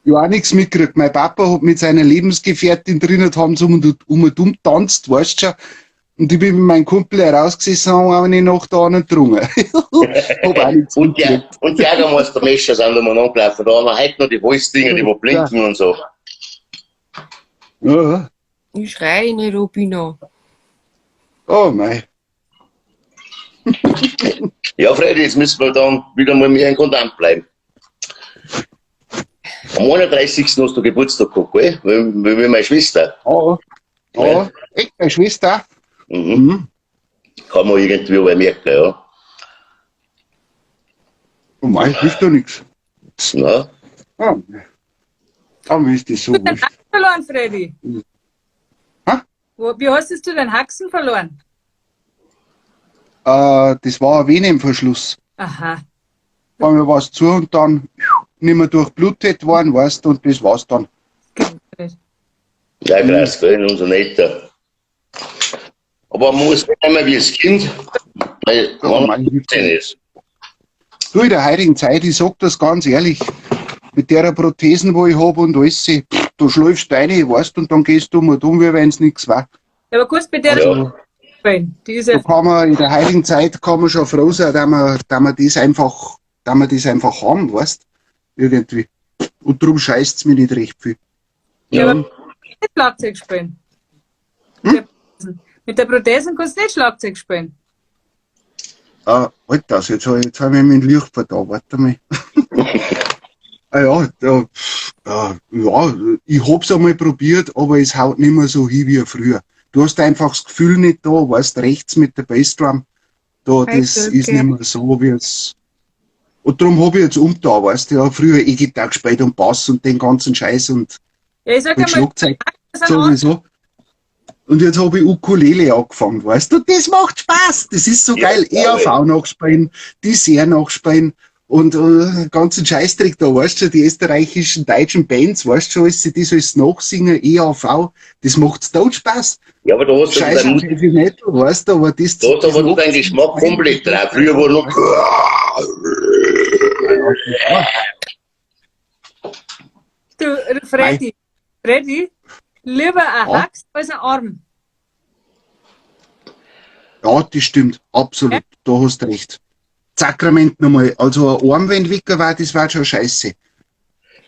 Ich hab auch nichts mitgekriegt. Mein Papa hat mit seiner Lebensgefährtin drin und haben sie um und um getanzt, weißt du schon. Und ich bin mit meinem Kumpel herausgesessen und haben eine nach der anderen getrunken. Hab auch nichts und die, und die Jägermeister-Mescher sind da mal angelaufen. Da haben wir heute noch die Holzdinger, die wo blinken ja. Und so. Ja. Ich schreie nicht, Rubino. Oh mei. Ja, Freddy, jetzt müssen wir dann wieder mal mehr in Kontakt bleiben. Am 31. Hast du Geburtstag gehabt, gell? Wie meine Schwester. Ja, ja. Echt, meine Schwester? Mhm. Mhm. Kann man irgendwie aber merken, ja. Oh mei, hilft doch nichts. Na? Ja. Aber ist das so Du deinen Haxen verloren, Freddy? Ha? Wie hast du deinen Haxen verloren? Das war ein Venenverschluss. Aha. War mir was zu und dann nicht mehr durchblutet worden, weißt du, und das war's dann. Ja, krass, gell, unser Netter. Aber man muss nicht immer wie das Kind, weil ja, man 17 ist. Du, in der heutigen Zeit, ich sag das ganz ehrlich, mit der Prothesen, wo ich hab und alles, da schläfst du rein, weißt du, und dann gehst du um und um, wie wenn's nichts war. Ja, aber kurz bei der Ja. Die ist ja Da kann man in der heutigen Zeit kann man schon froh sein, dass wir das einfach haben, weißt irgendwie. Und darum scheißt's mir nicht recht viel. Ja, aber nicht Schlagzeug spielen. Hm? Mit der Prothesen kannst du nicht Schlagzeug spielen. Ah, halt das, jetzt hab ich mich mit dem Licht vertan, warte mal. Ah ja, da, ja, ich hab's einmal probiert, aber es haut nicht mehr so hin wie früher. Du hast einfach das Gefühl nicht da, weißt, rechts mit der Bassdrum, da, das Okay. ist nicht mehr so, wie es. Und darum hab ich jetzt umgetan, weißt du, ja, früher E-Gitarre gespielt und Bass und den ganzen Scheiß und Ja, ich sag mit einmal, Schlagzeug das sind andere. sowieso. Und jetzt habe ich Ukulele angefangen, weißt du, das macht Spaß, das ist so Ja, geil. glaub ich. EAV nachspielen, die nachspielen und ganzen Scheißdreck da, weißt du, die österreichischen, deutschen Bands, weißt du schon, alles, die alles nachsingen, EAV, das macht tot Spaß. Ja, aber da hast du Scheiß dein, auf Heavy Metal, weißt du, aber das. da hast das aber du deinen Geschmack komplett drauf. Früher war noch. Du, Freddy, Freddy, lieber ein Ja. Hax als ein Arm. Ja, das stimmt, absolut, da hast du recht. Sakrament nochmal, also ein Arm, wenn weg war, das war schon scheiße.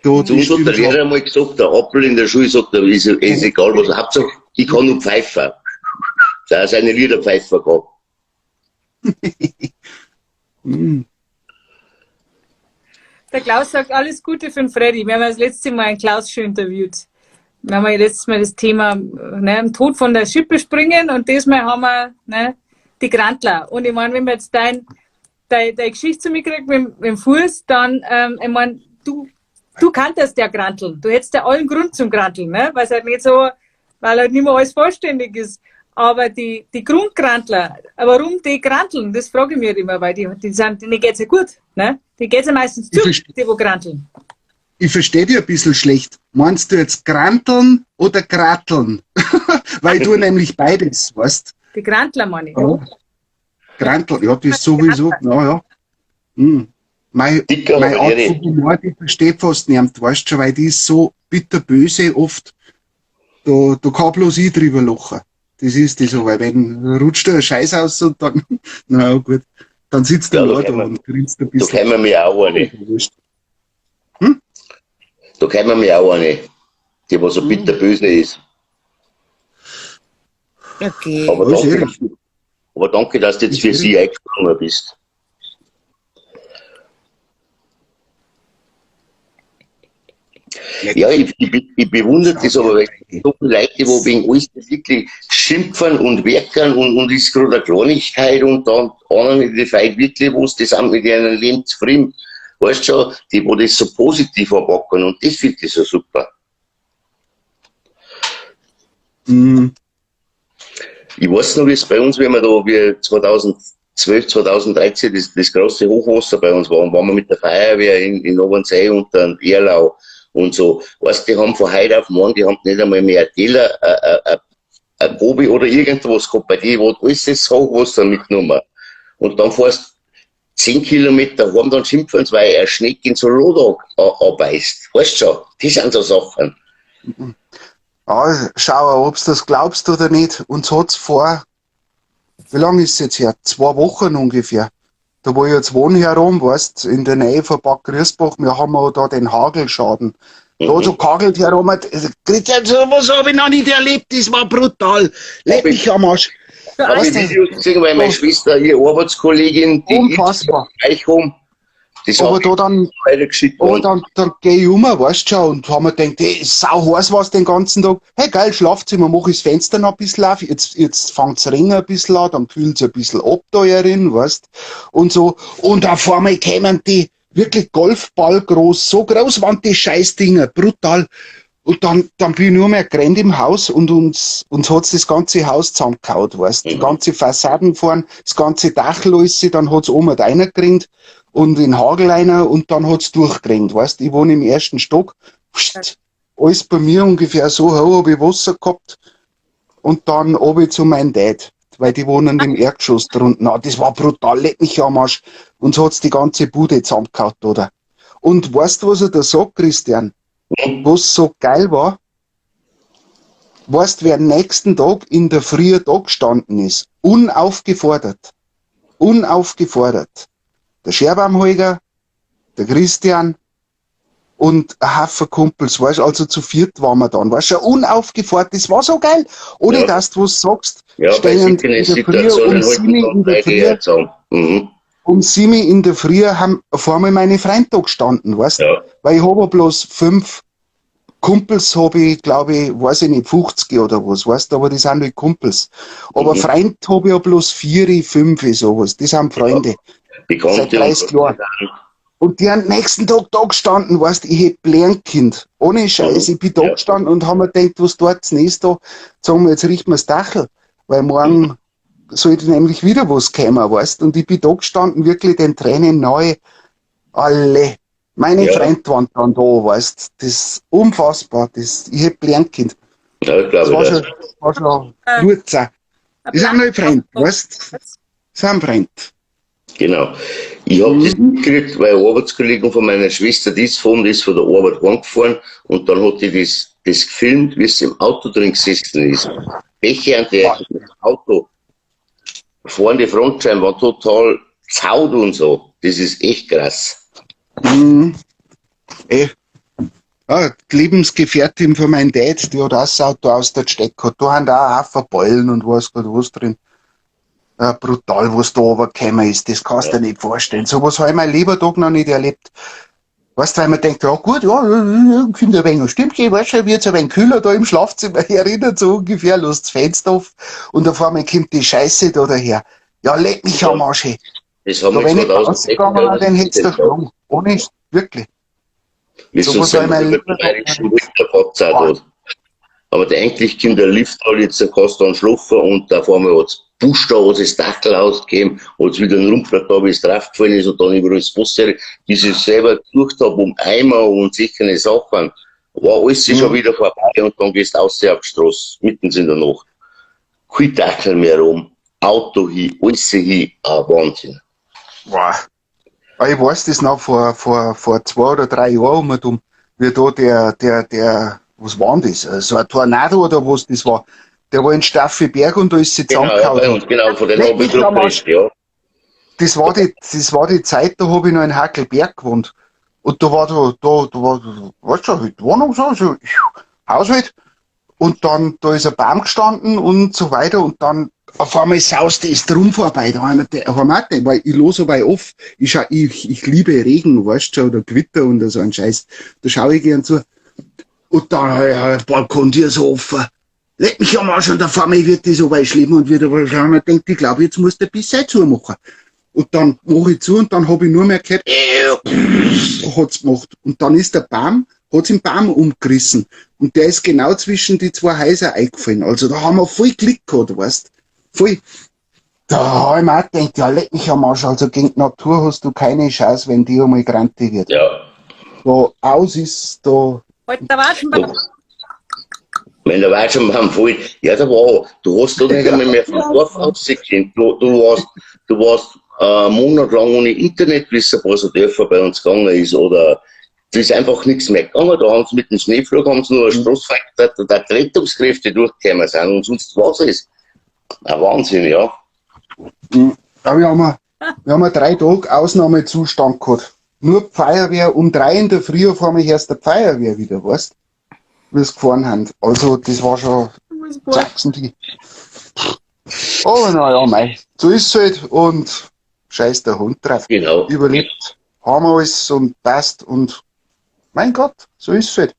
Da, Zu das uns hat stimmt der schon. Lehrer einmal gesagt, der Appel in der Schule sagt, er, ist egal was, Hauptsache, ich kann nur pfeifen. Da hat er seine Lieder pfeifen gehabt. Hm. Der Klaus sagt alles Gute für den Freddy. Wir haben ja das letzte Mal einen Klaus schon interviewt. Wir haben ja letztes Mal das Thema, ne, im Tod von der Schippe springen und diesmal haben wir, ne, die Grantler. Und ich meine, wenn wir jetzt deine Geschichte zu mir kriegen mit dem Fuß, dann, ich meine, du kanntest ja Granteln. Du hättest ja allen Grund zum Granteln, ne? Weil es halt nicht so, weil halt nicht mehr alles vollständig ist. Aber die Grundgrantler, warum die granteln, das frage ich mich halt immer, weil denen geht's ja gut, ne? Die geht's ja meistens Ich zu, verstehe. die wo granteln. Ich verstehe dich ein bisschen schlecht. Meinst du jetzt granteln oder gratteln? Weil du nämlich beides, weißt? Die Grantler meine ich. Ja. Granteln, ja, das sowieso, ja, ja. Hm. Mein, Dicker mein aber Art Ehre. von Humor, die versteht fast niemand, weißt schon, weil die ist so bitterböse oft. Da kann bloß ich drüber lachen. Das ist das so, weil wenn rutscht da ein Scheiß aus und dann, na ja, gut, dann sitzt der Ja, da Lord da kann man- und grinst ein Da bisschen. kämen wir auch eine. Wurscht. Da kämen wir auch eine, die was so bitterböse ist. Okay. Aber Ja, danke, sehr. aber danke, dass du jetzt für sie eingesprungen bist. Ja, ich bewundere das aber, weil so viele Leute, die wo wegen alles wirklich schimpfen und werken und ist gerade eine Kleinigkeit und dann anderen, die Feind wirklich, wo sie das auch mit ihrem Leben zufrieden. Weißt du schon, die, wo das so positiv anpacken und das finde ich so super. Mhm. Ich weiß noch, wie es bei uns, wenn wir da, wie 2000, 2012, 2013 das große Hochwasser bei uns war und waren wir mit der Feuerwehr in Obernzell und dann Erlau und so. Weißt, die haben von heute auf morgen, die haben nicht einmal mehr ein Teller, ein Gobi oder irgendwas gehabt, bei denen hat alles das Hochwasser mitgenommen. Und dann fährst 10 Kilometer heim, dann schimpfen sie, weil ein Schneck in so Lodag abbeißt. Weißt du schon, das sind so Sachen. Ja, schau, ob du das glaubst oder nicht. Uns hat's vor, wie lange ist es jetzt her? 2 Wochen ungefähr. Da wo ich jetzt wohne herum, weißt, in der Nähe von Bad Griesbach, wir haben auch da den Hagelschaden. Da hat so gehagelt herum, Christian, sowas hab ich noch nicht erlebt, das war brutal. Leck mich am Arsch. Hab ich Videos gesehen, weil meine Schwester, ihre Arbeitskollegin, die Unfassbar. ist gleich rum. Das Aber hab da dann, ich weitergeschickt aber worden. dann geh ich um, weißt du schon, und hab mir gedacht, hey, sau heiß war's den ganzen Tag. Hey, geil, Schlafzimmer, mach ich das Fenster noch ein bisschen auf, jetzt fängt's Regen ein bisschen an, dann kühlt's ein bisschen ab da herin, weißt, und so. Und auf einmal kämen die wirklich Golfball groß, so groß waren die Scheißdinger, brutal. Und dann bin ich nur mehr gerannt im Haus und uns hat's das ganze Haus zusammengehauen, weißt, die ganze Fassaden fahren, das ganze Dach alles, dann hat's oben reingerannt und in Hagel rein und dann hat's durchgerannt, weißt, ich wohne im ersten Stock, pst, alles bei mir ungefähr so hoch, hab ich Wasser gehabt und dann oben zu meinem Dad, weil die wohnen im Erdgeschoss drunten. Na, das war brutal, leck mich am Arsch. Und so hat's die ganze Bude zusammengehauen, oder? Und weißt du, was er da sagt, Christian? Was so geil war? Weißt du, wer am nächsten Tag in der Früh da gestanden ist? Unaufgefordert. Unaufgefordert. Der Scherbaumholger, der Christian und ein Haufen Kumpels, weißt du, also zu viert waren wir dann, weißt du, unaufgefordert, das war so geil, ohne dass du was sagst, Ja, bei stehen solchen in der Früh Situationen um halten 7 dann in der beide Früh, ja zusammen. Um 7 in der Früh haben auf einmal meine Freunde da gestanden, weißt du, weil ich hab ja bloß 5 Kumpels, hab ich, glaub ich, weiß ich nicht, 50 oder was, weißt du, aber die sind halt Kumpels. Aber Freund hab ich ja bloß 4, 5, sowas, das sind Freunde. Ja. Bekannte Seit 30 und Jahren. Und die haben am nächsten Tag da gestanden, weißt du, ich hätt Lernkind. Ohne Scheiß, ich bin da gestanden und hab mir gedacht, was tut's denn ist da? Sagen wir, jetzt richten wir's Dachl, weil morgen sollte nämlich wieder was kommen, weißt du. Und ich bin da gestanden, wirklich den Tränen nahe. Alle. Meine Freunde waren dann da, weißt du. Das ist unfassbar. Das, ich hätt Lernkind. Ja, ich glaube, Das war das. schon, das war schon gut. Das sind neue Freunde, weißt du. Das sind Freunde. Genau. Ich hab das mitgekriegt, weil eine Arbeitskollegin von meiner Schwester, die ist von, die ist von der Arbeit heimgefahren und dann hat die das gefilmt, wie sie im Auto drin gesessen ist. Becher und der Auto fahren die Frontscheiben war total zaut und so. Das ist echt krass. Ja, die Lebensgefährtin von meinem Dad, die hat auch das Auto aus der Steck gehabt. Da haben auch Haufen Ballen und weiß Gott was drin. Ja, brutal, was da runtergekommen ist, das kannst du dir nicht vorstellen. Sowas hab ich mein lieber Tag noch nicht erlebt. Weißt du, weil man denkt, ja gut, ja, ja, kommt ein wenig Stimmchen, weißt du, wird's ein wenig kühler da im Schlafzimmer erinnert, so ungefähr, lass das Fenster auf und auf einmal kommt die Scheiße da daher. Ja, leck mich am Arsch, hey. Das haben Da wir wenn ich 2016 rausgegangen wäre, dann hätt's da ja. geschlagen. Ohne, wirklich. Wir So sind was hab ich mein über lieber den Tag bayerischen noch nicht Winter gehabt, auch Boah. dort. Aber der eigentlich kommt der Lift halt jetzt, da kannst du dann schlafen und da fahren wir hat's Busch da, hat das Dackel ausgegeben, hat's wieder einen Rumpf da, wie es draufgefallen ist und dann überall das Wasser, die ich selber gesucht hab, um Eimer und solche Sachen. War alles schon wieder vorbei und dann gehst du raus auf die Straße, mitten in der Nacht. Kein Dackel mehr rum, Auto hin, alles hin, ah, Wahnsinn. Boah. Aber ich weiß das noch vor 2 oder 3 Jahren um und um, wie da der, was war denn das? So ein Tornado oder was das war. Der war in Staffelberg und da ist sie Genau, ja, zusammengehauen. bei uns, genau, von den Leck hab ich mich am drauf Arsch. geredet, ja. Das war die Zeit, da hab ich noch in Hackelberg gewohnt. Und da war da, da, da war, weißt du, halt Wohnung so, so, Haushalt. Und dann, da ist ein Baum gestanden und so weiter. Und dann auf einmal sauste es drum vorbei. Da haben wir gedacht, haben wir auch gedacht, weil ich los aber off. Ich schau, ich, ich liebe Regen, weißt du schon, oder Gewitter und so ein Scheiß. Da schau ich gern zu. Und dann, ja, Balkontür so offen. Leck mich am Arsch und auf einmal wird das so weit schlimm und wieder, weil ich mir denkt, ich glaub, jetzt muss der Bissei zumachen. Und dann mach ich zu und dann hab ich nur mehr gehört, hat's gemacht. Und dann ist der Baum, hat's den Baum umgerissen. Und der ist genau zwischen die 2 Häuser eingefallen. Also da haben wir voll Glück gehabt, weißt? Voll. Da hab ich mir auch gedacht, ja, leck mich am Arsch, also gegen die Natur hast du keine Chance, wenn die einmal grantig wird. Ja. Da aus ist da. Alter Watschenbaum. Wenn der Watschenbaum fällt, ja, da war, du hast da nicht einmal mehr vom Dorf rausgekannt. Du warst monatelang ohne Internet, bis ein paar so Dörfer bei uns gegangen ist, oder da ist einfach nichts mehr gegangen. Da haben sie mit dem Schneepflug haben sie nur eine Straße da, da die Rettungskräfte durchgekommen sind und sonst was ist. Ein Wahnsinn, ja. Ja, wir haben 3 Tage Ausnahmezustand gehabt. Nur die Feuerwehr, um 3 in der Früh auf einmal erst der Feuerwehr wieder, weißt? Wie es gefahren haben. Also, das war schon Sachsen. Die. Aber naja, mei. So ist es halt und scheiß der Hund drauf. Genau. Überlebt haben wir alles und passt und mein Gott, so ist es halt.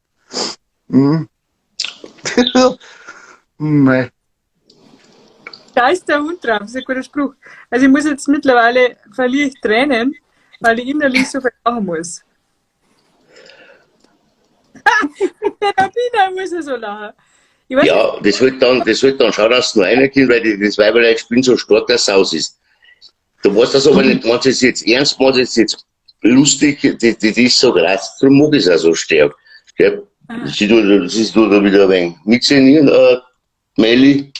Mei. Da ist der Hund drauf, das ist ein guter Spruch. Also ich muss jetzt mittlerweile, verliere ich Tränen, weil ich innerlich so viel lachen muss. Der Rabbiner muss ja so lachen. Ich weiß Ja, das wird dann schauen, dass es nur einer kommt, weil das Weiberlein spielen so stark, dass es aus ist. Du weißt das aber nicht, manches ist jetzt ernst, manches ist jetzt lustig, die ist so krass, darum mag ich es auch so stark. Gell? Sie tut da wieder ein wenig mitsinnieren, Melli.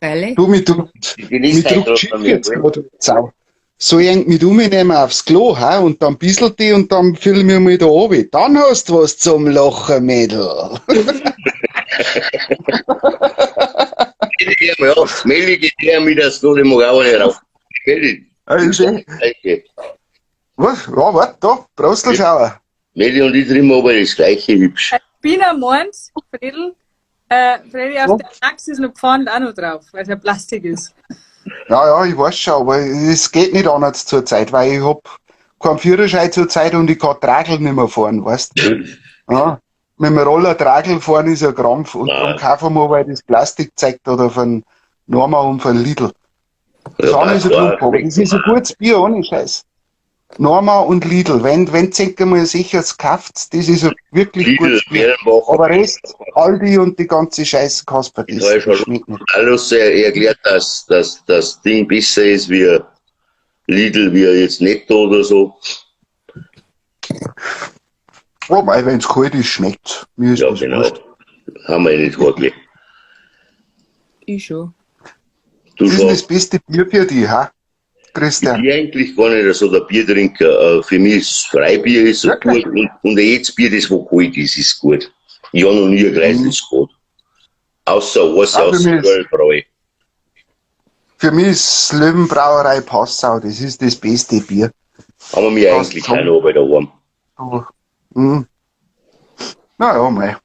Freilich. Du, mich drückt, Die mich liest drückt heute Schiff bei mir, jetzt gell? gerade Sau. Soll ich mit umnehmen aufs Klo, ha? Und dann bissel die und dann füll ich mich mal da runter. Dann hast du was zum Lachen, Mädel. Ja, Melli geht her mit der Klo, die mag auch nicht rauf. Melli, Also, gleiche. was? Ja, warte, da, Prostelschauer. Melli und ich trinken aber das gleiche hübsch. Bina meint, Fredel, Freddy, auf der Axt ist noch Pfand auch noch drauf, weil es ja Plastik ist. Ja, ja, ich weiß schon, aber es geht nicht anders zur Zeit, weil ich hab keinen Führerschein zur Zeit und ich kann Tragel nicht mehr fahren, weißt du? Ja, mit dem Roller Tragel fahren ist ein Krampf und Nein. dann kaufen wir, weil das Plastik zeigt oder von Norma und von Lidl. Das Ja, andere ist ein klar. Klump, aber das ist ein gutes Bier, ohne Scheiß. Norma und Lidl, wenn ihr mal sicher kauft, das ist ein wirklich Lidl, gutes Bier. Birnbacher. Aber Rest, Aldi und die ganze Scheiße kannst du Ich vergessen. habe schon Das schmeckt nicht. alles erklärt, dass das Ding besser ist wie Lidl, wie jetzt Netto oder so. Wobei, wenn es kalt ist, schmeckt's. Mir ist Ja, das genau. wurscht. Haben wir ja nicht wirklich. Ich schon. Du Das ist schon. das beste Bier für dich, ha? Christian. Ich bin eigentlich gar nicht so der Biertrinker. Für mich ist Freibier ist so Wirklich? gut und jedes Bier, das wo kalt ist, ist gut. Ich habe noch nie ein Kreisels gehabt. Außer was Ah, für aus mich ist- Kölnbräu. Für mich ist Löwenbrauerei Passau, das ist das beste Bier. Haben wir mir Passt eigentlich schon. auch noch bei der Arm. Aber, Naja, mei.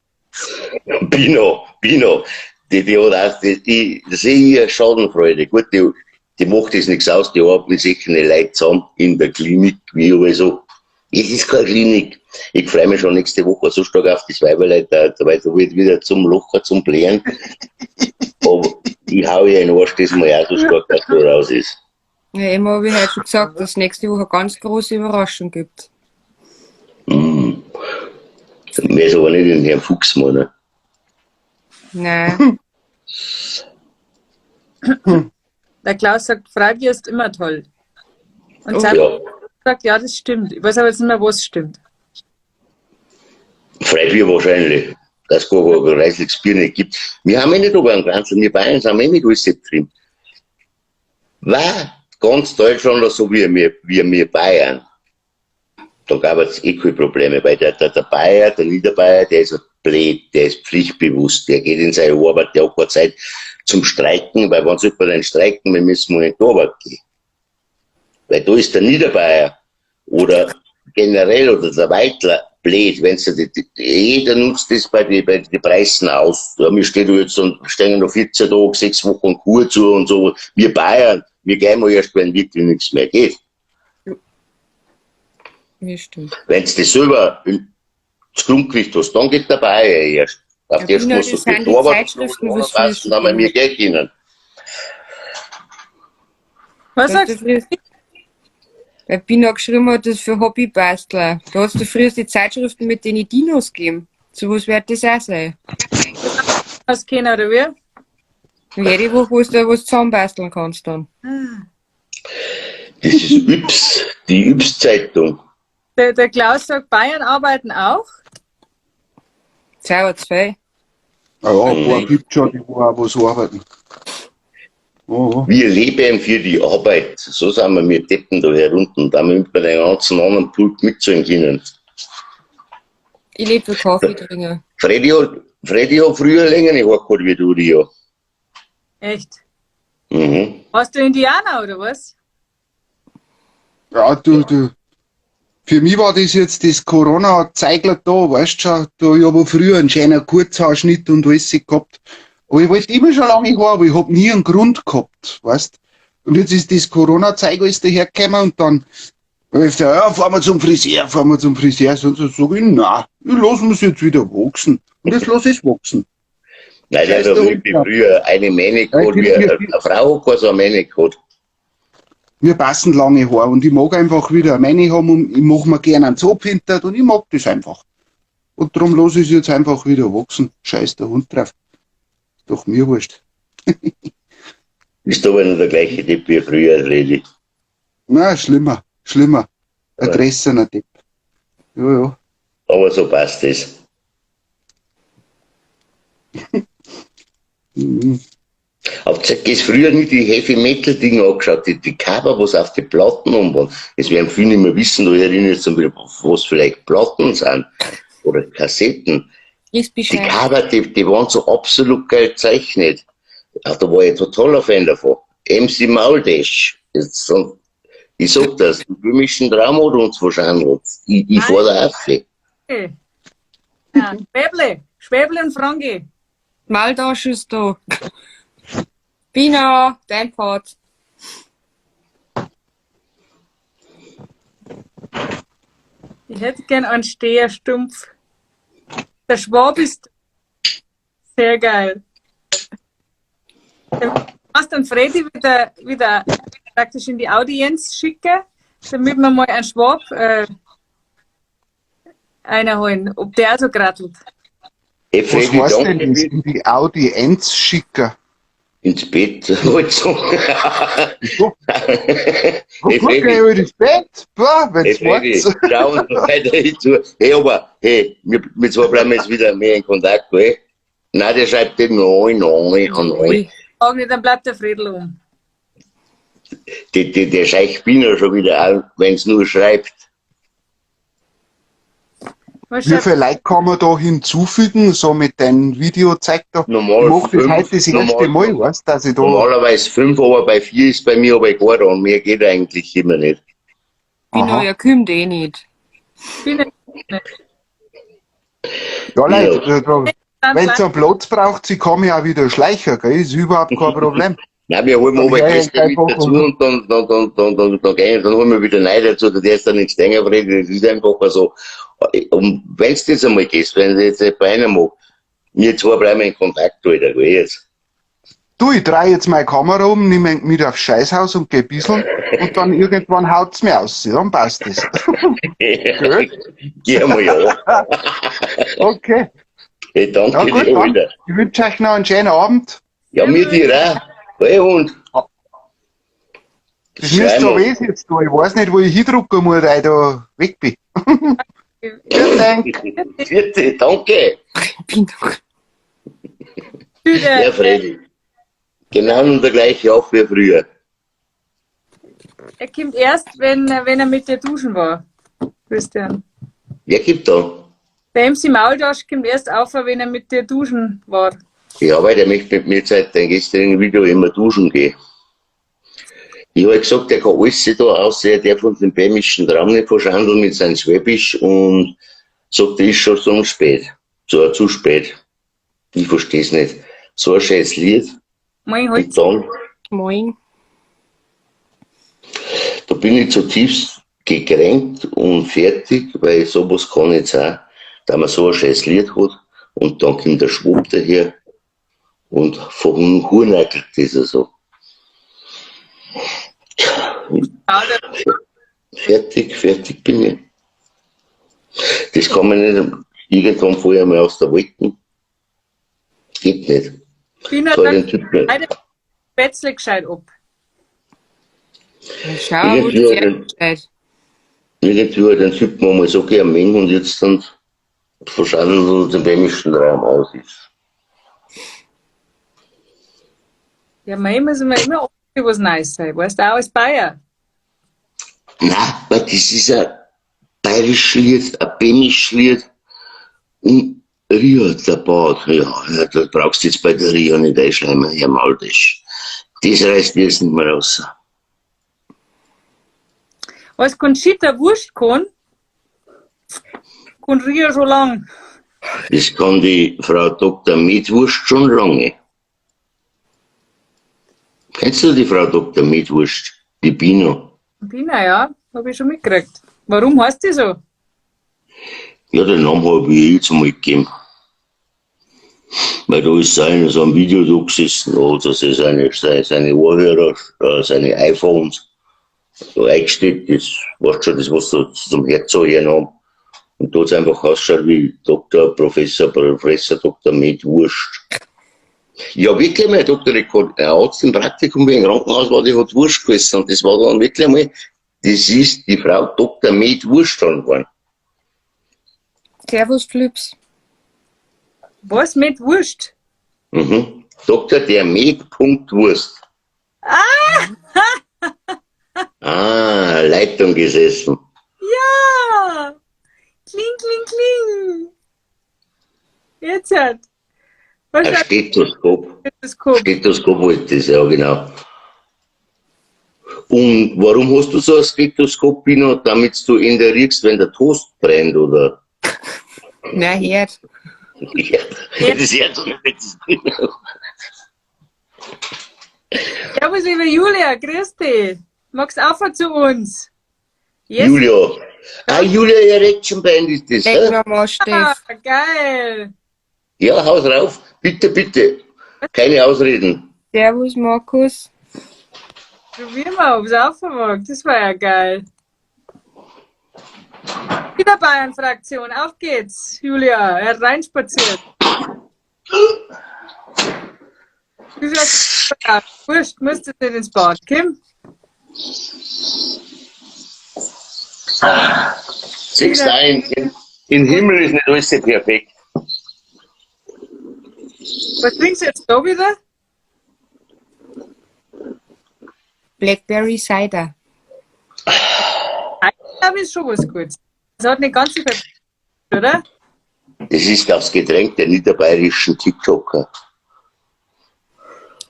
Bino, Bino, die hat auch, die sehe ich eine Schadenfreude. Gut, die macht das nichts aus, die arbeitet mit solchen Leuten zusammen in der Klinik, wie also. Es ist keine Klinik. Ich freue mich schon nächste Woche so stark auf das Weiberleid, weil da wird wieder zum Locher, zum Blären. Aber ich hau ihr in den Arsch das mal auch so stark, dass da raus ist. Ja, immer habe ich heute schon gesagt, dass es nächste Woche eine ganz große Überraschung gibt. Mir ist aber nicht den Herrn Fuchs meinen. Nein. Der Klaus sagt, Freibier ist immer toll. Und Oh. Sepp Ja, sagt, ja, das stimmt. Ich weiß aber jetzt nicht mehr, was stimmt. Freibier wahrscheinlich, dass es gar kein reisliches Bier nicht gibt. Wir haben eh nicht über einen Kranzel, wir Bayern sind eh nicht alles drin. War ganz Deutschland so wie wir Bayern. Da gab es eh keine Probleme, weil der Bayer, der Niederbayer, der ist blöd, der ist pflichtbewusst, der geht in seine Arbeit, der hat keine Zeit zum Streiken, weil wann sollte man denn streiken, wir müssen mal in die Arbeit gehen. Weil da ist der Niederbayer oder generell oder der Weitler blöd, wenn's jeder nutzt das bei den Preisen aus. Ja, wir stehen da jetzt und stehen noch 14 Tage, 6 Wochen Kur zu und so. Wir Bayern, wir gehen mal erst, wenn wirklich nichts mehr geht. Ja, stimmt. Wenn du das selber ins Grundgericht hast, dann geht der Bayer erst. Auf Ja, das Wiener, musst du das sind die die Arbeit Zeitschriften, was früher anpassen, dann haben wir Geld können. Was Da hast sagst du früher, weil Bina geschrieben hat, das für Hobbybastler. Da hast du früher die Zeitschriften mit den Dinos gegeben. So was wird das auch sein. du, was kennen oder wie? Jede Woche, wo du da was zusammenbasteln kannst dann. Das ist Yps, die Yps-Zeitung. Der Klaus sagt, Bayern arbeiten auch. Zwei zwei. Ah ja, ein paar gibt schon, die wo auch was arbeiten. Oh, Wir leben für die Arbeit. So sind wir, wir Deppen da herunten. Da müssen wir den ganzen anderen Pulk mitzahlen können. Ich lebe für Kaffee trinken. Freddy hat früher länger nicht gehabt wie du, Rio. Echt? Mhm. Warst du Indianer oder was? Ja, du. Für mich war das jetzt das Corona-Zeigler da, weißt schon, da, ich hab früher einen schönen Kurzhaarschnitt und alles gehabt. Aber ich wollte immer schon lange Haare, aber ich hab nie einen Grund gehabt, weißt. Und jetzt ist das Corona-Zeug alles dahergekommen und dann hab ich gesagt, ja, fahren wir zum Friseur, fahren wir zum Friseur. Sonst sag ich, nein, ich lass mir's jetzt wieder wachsen. Und jetzt lass ich's wachsen. Nein, der Scheiß hat der wirklich Hund. früher eine Mähne gehabt, wie eine Frau hat keine so eine Mähne gehabt. Mir passen lange Haare und ich mag einfach wieder meine haben und ich mach mir gerne einen Zopf hinter und ich mag das einfach. Und darum lass ich es jetzt einfach wieder wachsen. Scheiß der Hund drauf. Ist doch mir wurscht. Bist aber noch der gleiche Depp wie früher, Freddy. Na, schlimmer, schlimmer. Ein Ja. dressener Depp. Ja, ja. Aber so passt es. Mhm. Habt ihr das früher nicht die Heavy Metal Dinge angeschaut, die Cover, was auf die Platten um waren? Das werden viele nicht mehr wissen, da erinnere ich zum Beispiel, was vielleicht Platten sind oder Kassetten. Ist Die Bescheid. Cover, die waren so absolut geil gezeichnet. Ach, da war ich totaler Fan davon. MC Mauldash. Jetzt, und ich sag das, den böhmischen Traum hat uns wahrscheinlich. Ich fahr da auf. Okay. Ja, Schwäble. Schwäble und Franke. Maultasch ist da. Bina, dein Part. Ich hätte gern einen Steherstumpf. Der Schwab ist sehr geil. Du musst dann Freddy wieder praktisch in die Audienz schicken, damit wir mal einen Schwab einholen, ob der auch so grattelt. Hey, Was Freddy, heißt danke denn das? für In die Audienz schicken? ins Bett. Also. So. Hey, Guck, Freddy. geh ich ins Bett. Boah, Hey, wenn's Freddy, meint. schau uns noch weiter zu. Hey, aber, hey, wir zwei bleiben jetzt wieder mehr in Kontakt, gell? Nein, der schreibt den 9, 9, 9. Sag nicht, dann bleibt der Fredel um. Der Scheich Biner schon wieder an, wenn's nur schreibt. Was Wie schreibt viele Leute kann man da hinzufügen, so mit deinem Video zeig da? Normal Ich mach das fünf, heute das erste normal Mal, weißt, dass ich da. Normalerweise 5, aber bei 4 ist bei mir aber gar da und mehr geht eigentlich immer nicht. Bina, Aha. ja, kommt eh nicht. Bina nicht. Ja, Leute, Ja. da, wenn's einen Platz braucht, sie kann mich auch wieder schleichen, gell? Ist überhaupt kein Problem. Nein, wir holen Dann aber hör ich Gäste mit einfach dazu um. und dann holen wir wieder neu dazu, der ist dann nichts länger, Freddy, das ist einfach so. Und wenn's jetzt einmal gehst, wenn du jetzt bei einer mag, wir zwei bleiben in Kontakt, Alter, gell, jetzt. Du, ich dreh jetzt meine Kamera um, nehme ihn mit aufs Scheißhaus und geh ein bisschen und dann irgendwann haut's mir aus, dann passt das. Gell? Geh einmal ja. Okay. Hey, danke Ja, gut, dir, dann. Alter. Ich wünsche euch noch einen schönen Abend. Ja, mir dir auch. Hey, Hund. Das müsst ihr aber eh jetzt da. Ich weiß nicht, wo ich hindrucken muss, weil ich da weg bin. Vielen Dank. Vierte, danke. Bin doch. Ja, Freddy. Genau der gleiche auf wie früher. Er kommt erst, wenn er mit dir duschen war, Christian. Wer gibt da? Der MC Maultasch kommt erst auf, wenn er mit dir duschen war. Ja, weil der möchte mit mir seit dem gestrigen Video immer duschen gehen. Ich hab gesagt, der kann alles da aussehen, der von dem böhmischen Traum nicht verschandeln mit seinem Schwäbisch und sagt, das ist schon so spät. So, zu spät. Ich versteh's nicht. So ein scheiß Lied. Moin, Und Holz. dann, Moin. da bin ich zutiefst gekränkt und fertig, weil sowas kann nicht sein, da man so ein scheiß Lied hat und dann kommt der Schwab daher und verhurnagelt das so. Fertig, fertig bin ich. Das kann man nicht irgendwann vorher mal aus der Wolken. Geht nicht. Bina Soll sagt, den Typ nicht. beide Spätzle gescheit ab. Ja, schau, wo Irgendwie du hat den, hergestellt. irgendwie hat den Typen einmal so gern mögen und jetzt dann verschandelt uns im dämischen Raum aus ist. Ja, mei muss man immer auch was Neues sein. Weißt du, auch als Bayer. Nein, weil das ist ein bayerisches Lied, ein böhmisches Lied und Ria, der Bad. Ja, ja, das brauchst du jetzt bei der Ria nicht einschleimen, Herr Maul, das reißt mir jetzt nicht mehr raus. Als Conchita Wurst kann, kann Ria schon lang. Das kann die Frau Dr. Metwurst schon lange. Kennst du die Frau Dr. Metwurst? Die Bino? Bina, ja, habe ich schon mitgekriegt. Warum heißt die so? Ja, den Namen habe ich jetzt mal gegeben. Weil da ist einer so ein Video da gesessen, da hat er sich seine Ohrhörer, seine iPhones so eingesteckt, das weißt schon, das was so zum Herz hören haben. Und da hat's einfach ausgeschaut wie Doktor, Professor, Professor, Doktor mit Wurst. Ja, wirklich mal, Doktor, ich hab ein Arzt im Praktikum, wie im Krankenhaus war, die hat Wurst gegessen. Und das war dann wirklich einmal, das ist die Frau Doktor mit Wurst dann geworden. Servus, Flips. Was mit Wurst? Mhm. Doktor der Med Punkt Wurst. Ah! Ah, Leitung gesessen. Ja! Kling, kling, kling. Jetzt hat. Was Ein ist Stethoskop. Stethoskop? Stethoskop wollte das, ja, genau. Und warum hast du so ein Stethoskop, Pino? Damit du in der riechst, wenn der Toast brennt, oder? Na, Herd. Ja, das ist ja so nicht. Servus, liebe Julia, grüß dich. Magst auch zu uns? Yes. Julia. Ah, Julia Erection Band ist das, Leck hä? mir mal, Steff. Ah, geil. Ja, haus rauf. Bitte, bitte. Keine Ausreden. Servus, Markus. Probier mal, ob's aufwagt. Das war ja geil. Wieder Bayern-Fraktion. Auf geht's, Julia. Er hat reinspaziert. Du sagst, ja, wurscht, musst du nicht ins Bad. Kim? Siehst du, im Himmel ist nicht alles so perfekt. Was trinkst du jetzt da wieder? Blackberry Cider. Ich glaube, ist schon was Gutes. Das hat nicht ganz so viel, oder? Das ist das Getränk der niederbayerischen TikToker.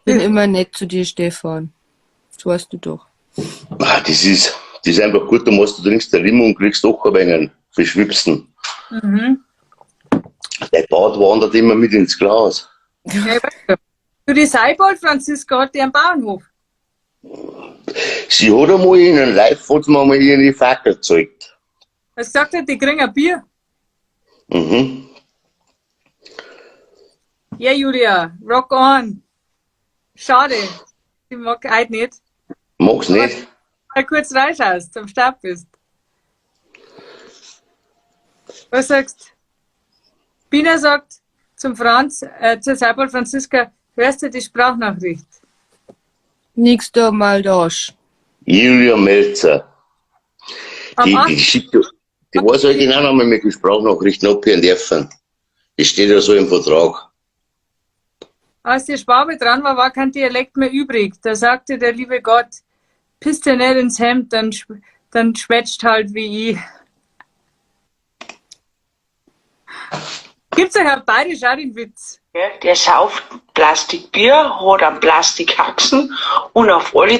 Bin immer nett zu dir, Stefan. Das weißt du doch. Ah, das ist einfach gut, du machst, du trinkst eine Limo und kriegst doch ein wenig Beschwipsen. Mhm. Der Bart wandert immer mit ins Glas. Ja, ich weiß schon. Du, die Seibold, Franziska, hat die am Bauernhof. Sie hat einmal in einem Live, hat sie mir einmal ihre Fackel gezeigt. Was gesagt hat, die kriegen ein Bier. Mhm. Ja, Julia, rock on. Schade. Ich mag heute nicht. Mag's nicht. Mal kurz reinschaust, am Start bist. Was sagst? Bina sagt zum Franz, zur Seibold Franziska, hörst du die Sprachnachricht? Nix da mal das. Julia Melzer. Am Die, 8. die schickt, die weiß halt genau noch mal mit Sprachnachrichten abhören dürfen. Das steht ja so im Vertrag. Als der Schwabe dran war, war kein Dialekt mehr übrig. Da sagte der liebe Gott, piss dir nicht ins Hemd, dann schwätzt halt wie ich. Gibt's ja bayerisch auch den Witz. Der sauft Plastikbier, hat einen Plastikhaxen und auf alle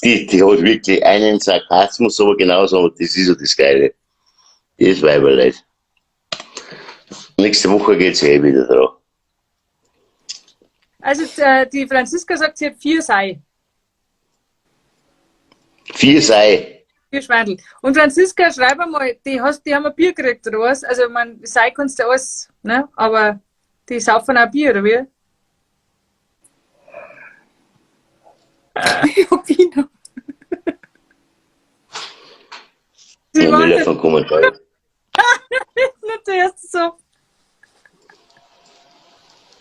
Die hat wirklich einen Sarkasmus, aber genauso, das ist ja das Geile. Das Weiberleid. Nächste Woche geht's eh wieder dran. Also die Franziska sagt, sie hat 4 Sei. 4 Sei? 4 Schweindel. Und Franziska, schreib einmal, die haben ein Bier gekriegt, oder was? Also, ich mein, Sei kannst du alles, ne? Aber die saufen auch Bier, oder wie? Ja, genau. Sie Ja, waren wieder von Kommentar. nicht zuerst so.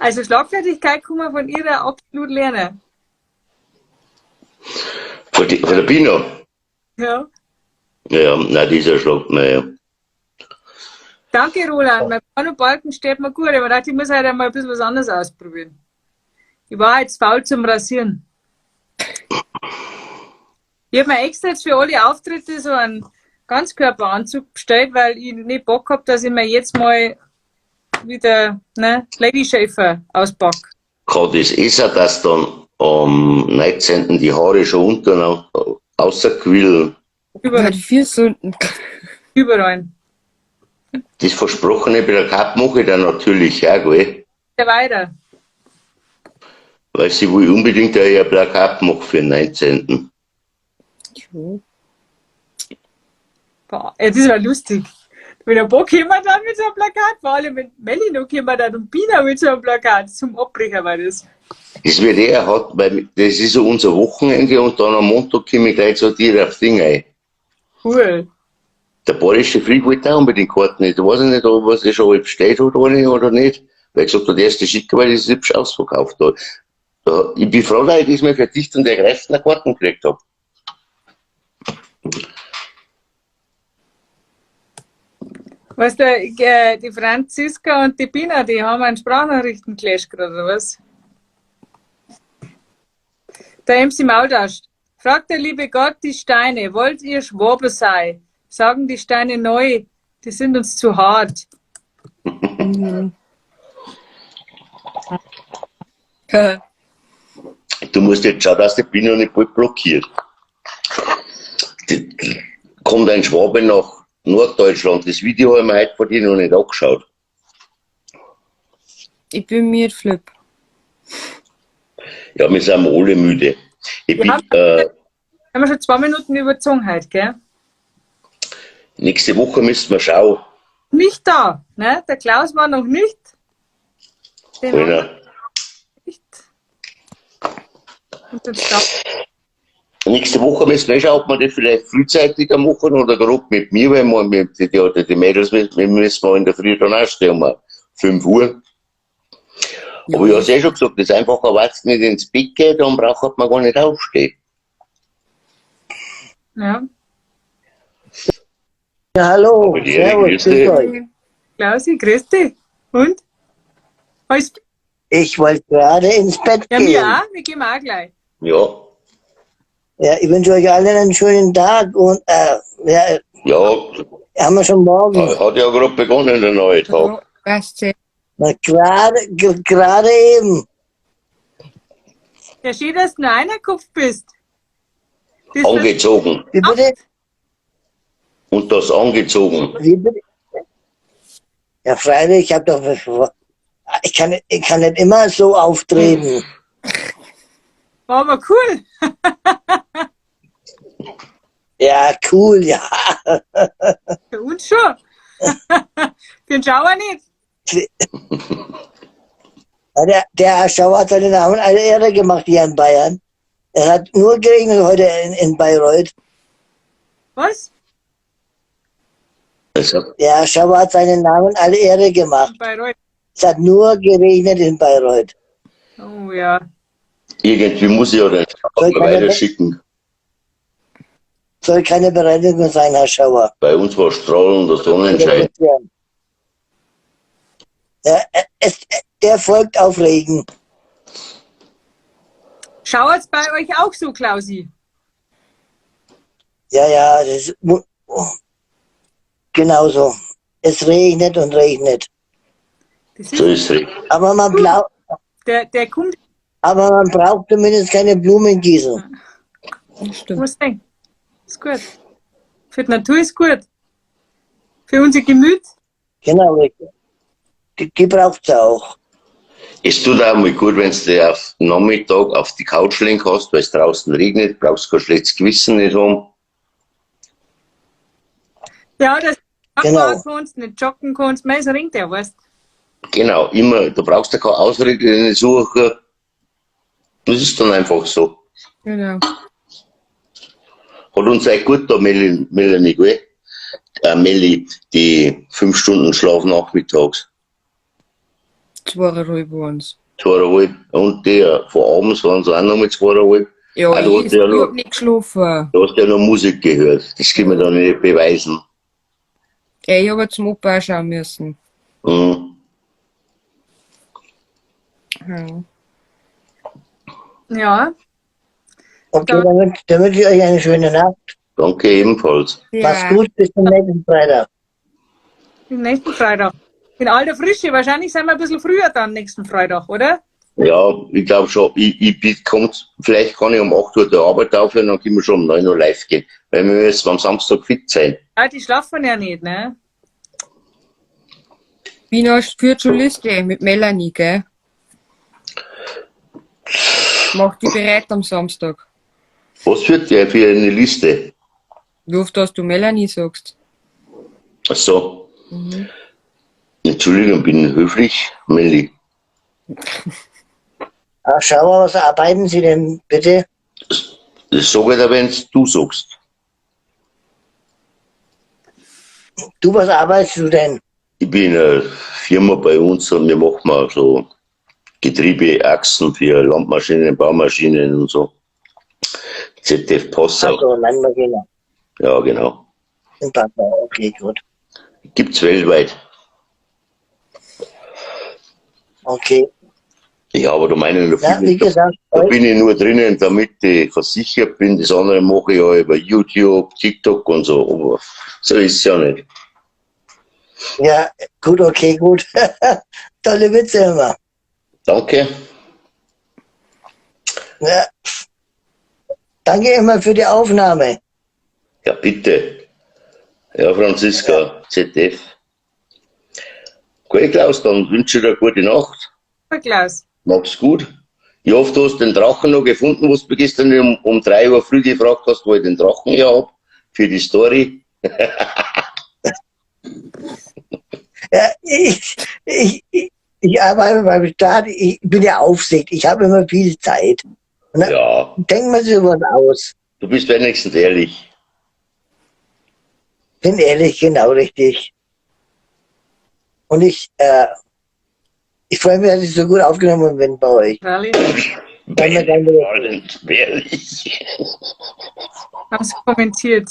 Also Schlagfertigkeit kann man von ihr absolut lernen. Von der Pina? Ja. Ja, nein, dieser Schlag, naja. Danke, Roland. Mein Pornobalken steht mir gut. Aber ich dachte, ich muss heute einmal ein bisschen was anderes ausprobieren. Ich war jetzt faul zum Rasieren. Ich habe mir extra jetzt für alle Auftritte so einen Ganzkörperanzug bestellt, weil ich nicht Bock hab, dass ich mir jetzt mal wieder, ne, Lady Schäfer auspack. Kann das eh sein, dass dann am 19. die Haare schon unten außerquillen? Überall. Die Füße unten. Überall. Das Versprochene bei der Cup mache ich dann natürlich auch, gell? Ja, weiter. Weil sie will unbedingt auch ihr Plakat machen für den 19. Jo. Boah, ey, das war lustig. Wenn der Bock jemand dann mit so einem Plakat, vor allem mit Melli noch jemand dann und Pina mit so einem Plakat, zum Abbrecher war das. Das wird er hat, weil das ist so unser Wochenende und dann am Montag komme ich gleich zu dir aufs Ding ein. Cool. Der bayerische Freak wollte auch unbedingt Karten nicht. Ich weiß nicht, ob er sich schon bestellt hat oder nicht. Weil ich gesagt habe, der erste Schicker, weil das ist hübsch ausverkauft. Da, ich bin froh, dass ich das mal für dich und ergreifende Karten gekriegt hab. Weißt du, die Franziska und die Pina, die haben einen Sprachnachrichten-Clash gerade, oder was? Der MC Maultasch. Fragt der liebe Gott die Steine, wollt ihr Schwabe sein? Sagen die Steine neu, die sind uns zu hart. Mhm. Du musst jetzt schauen, dass die Pina nicht bald blockiert. Die, kommt ein Schwabe nach Norddeutschland. Das Video habe ich mir heute von dir noch nicht angeschaut. Ich bin müde, Flip. Ja, wir sind alle müde. Ich bin, Ja. Haben wir schon 2 Minuten überzogen heute, gell? Nächste Woche müssen wir schauen. Nicht da, ne? Der Klaus war noch nicht. Den haben wir nicht. Und den Stau. Nächste Woche müssen wir schauen, ob wir das vielleicht frühzeitiger machen oder gerade mit mir, weil wir mit die Mädels wir müssen wir in der Früh dann auch stehen, um 5 Uhr. Ja. Aber ich hab's eh schon gesagt, das ist einfacher, wenn es nicht ins Bett geht, dann braucht man gar nicht aufstehen. Ja. Ja, hallo, Aber die Ehre, servus, grüß grüß dich. euch. Klausi, grüß dich. Und? Alles Ich wollte gerade ins Bett Ja, gehen. wir auch. Wir gehen auch gleich. Ja. Ja, ich wünsche euch allen einen schönen Tag und ja, Ja. Haben wir schon morgen. Hat ja gerade begonnen, der neue Tag. Ja, passt ja. Na, gerade eben. Ja, schön, dass du nur einer Kopf bist. Das Angezogen. Wie bitte? Und das angezogen. Wie bitte? Ja, freilich, ich hab doch was vor. Ich kann nicht immer so auftreten. War aber cool. Ja, cool, ja. Für uns schon. Für den Schauer nicht. Ja, der Herr Schauer hat seinen Namen eine Ehre gemacht hier in Bayern. Es hat nur geregnet heute in Bayreuth. Was? Also. Der Herr Schauer hat seinen Namen alle Ehre gemacht. In Bayreuth. Es hat nur geregnet in Bayreuth. Oh ja. Irgendwie muss ich ja den Schauer Soll mal weiterschicken. keine Beleidigung sein, Herr Schauer. Bei uns war strahlender Sonnenschein. Ja, der folgt auf Regen. Schauert's bei euch auch so, Klausi? Ja, ja, das ist genauso. Es regnet und regnet. Das ist So ist es. Aber man Der kommt. Aber man braucht zumindest keine Blumen gießen. Das stimmt. Muss sein. Ist gut. Für die Natur ist gut. Für unser Gemüt. Genau, richtig. Die braucht's auch. Es tut auch mal gut, wenn du dich auf den Nachmittag auf die Couch legen kannst, weil es draußen regnet, brauchst kein schlechtes Gewissen nicht haben. Ja, das Genau. kannst, nicht joggen kannst, meist ringt der, weißt. Genau, immer. Du brauchst ja keine Ausrede nicht suchen. Das ist dann einfach so. Genau. Hat uns echt gut da, Melanie, gell? Melli, die 5 Stunden Schlaf nachmittags. 2:30 waren's. 2:30. Und die, vor abends waren es auch noch mal 2:30. Ja, Ah, du ich, hast ja ich noch, hab nicht geschlafen. du hast ja noch Musik gehört. Das können wir dann nicht beweisen. Ja, ich hab ja zum Opa auch schauen müssen. Mhm. Ja. Ja. Okay, dann wünsche ich euch eine schöne Nacht. Danke ebenfalls. Macht's Ja. gut, bis zum nächsten Freitag. Bis nächsten Freitag. In alter Frische. Wahrscheinlich sind wir ein bisschen früher dann nächsten Freitag, oder? Ja, ich glaube schon, ich bin, kommt, vielleicht kann ich um 8 Uhr der Arbeit aufhören, dann können wir schon um 9 Uhr live gehen. Weil wir müssen am Samstag fit sein. Ja, die schlafen ja nicht, ne? Bina führt schon Liste mit Melanie, gell? Mach die bereit am Samstag. Was wird der für eine Liste? Wie oft hast du Melanie sagst? Ach so. Entschuldigung, bin höflich, Melli. Ach, schau mal, was arbeiten Sie denn bitte? Das sag ich dir, wenn du sagst. Du, was arbeitest du denn? Ich bin in einer Firma bei uns und wir machen mal so Getriebeachsen für Landmaschinen, Baumaschinen und so. ZF Passau. Ach so, Landmaschine. Ja, genau. In Passau, okay, gut. Gibt's weltweit. Okay. Ja, aber da meine ich noch Ja, viel wie gesagt, Da bin ich nur drinnen, damit ich versichert bin. Das andere mache ich ja über YouTube, TikTok und so. Aber so ist es ja nicht. Ja, gut, okay, gut. Tolle Witze immer. Danke. Ja. Danke immer für die Aufnahme. Ja, bitte. Ja, Franziska, ZF. Gut, Klaus, dann wünsche ich dir eine gute Nacht. Klaus. Mach's gut. Ich hoffe, du hast den Drachen noch gefunden, was du gestern um 3 Uhr früh gefragt hast, wo ich den Drachen her hab, für die Story. Ja, ich arbeite beim Staat, ich bin ja Aufsicht, ich habe immer viel Zeit. Und dann Ja. denkt man sich sowas aus. Du bist wenigstens ehrlich. Bin ehrlich, genau richtig. Und ich freue mich, dass ich so gut aufgenommen bin bei euch. Freilich. Ehrlich. Haben sie kommentiert.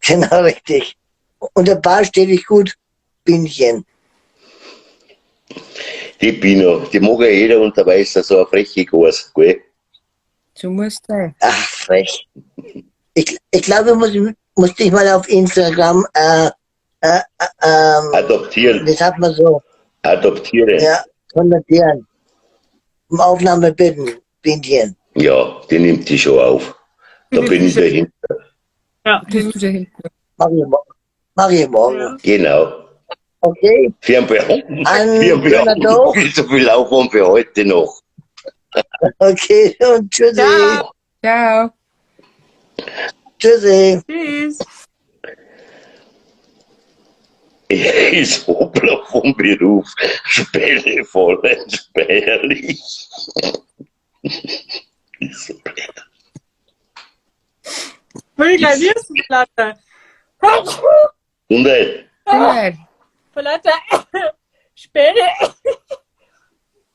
Genau richtig. Und der Bar steht dich gut, Bienchen. Die Bino, die mag ja jeder und der weiß, dass so eine freche Gors, gell? So muss sein. Ach, frech. Ich glaube, ich muss dich mal auf Instagram adoptieren. Das hat man so. Adoptieren. Ja, kontaktieren. Um Aufnahme bitten, Bienchen. Ja, die nimmt die schon auf. Da bin ich dahinter. Ja, bist du dahinter. Mach ich morgen. Ja. Genau. Okay. Für einen Beamten. An Für einen Beamten. Viel zu viel Aufwand für heute noch. Okay, und tschüssi. Ciao. Ciao. Tschüssi. Tschüss. Er ist Hobler vom Beruf. Spälevoll, spärlich. Ist so blöd. Will ich gleich wissen, Platte. Gesundheit. Gesundheit. Platte. Späne.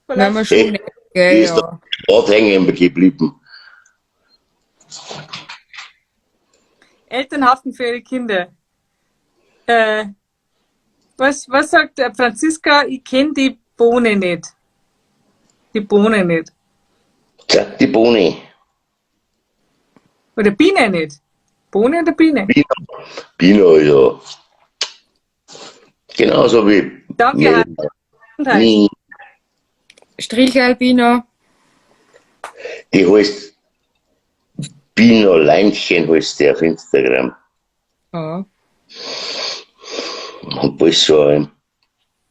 Nein, wir schon nicht, gell, Die ist ja. dort hängen geblieben. Eltern haften für ihre Kinder. Was sagt Franziska? Ich kenn die Bohne nicht. Die Bohne nicht. Sag die Bohne. Oder Biene nicht. Bohne oder Biene? Bino, ja. Genauso wie. Danke, Herr. Nee. Strichel, Bino. Die heißt Bino Leinchen, heißt der auf Instagram. Ja. Und bald so ein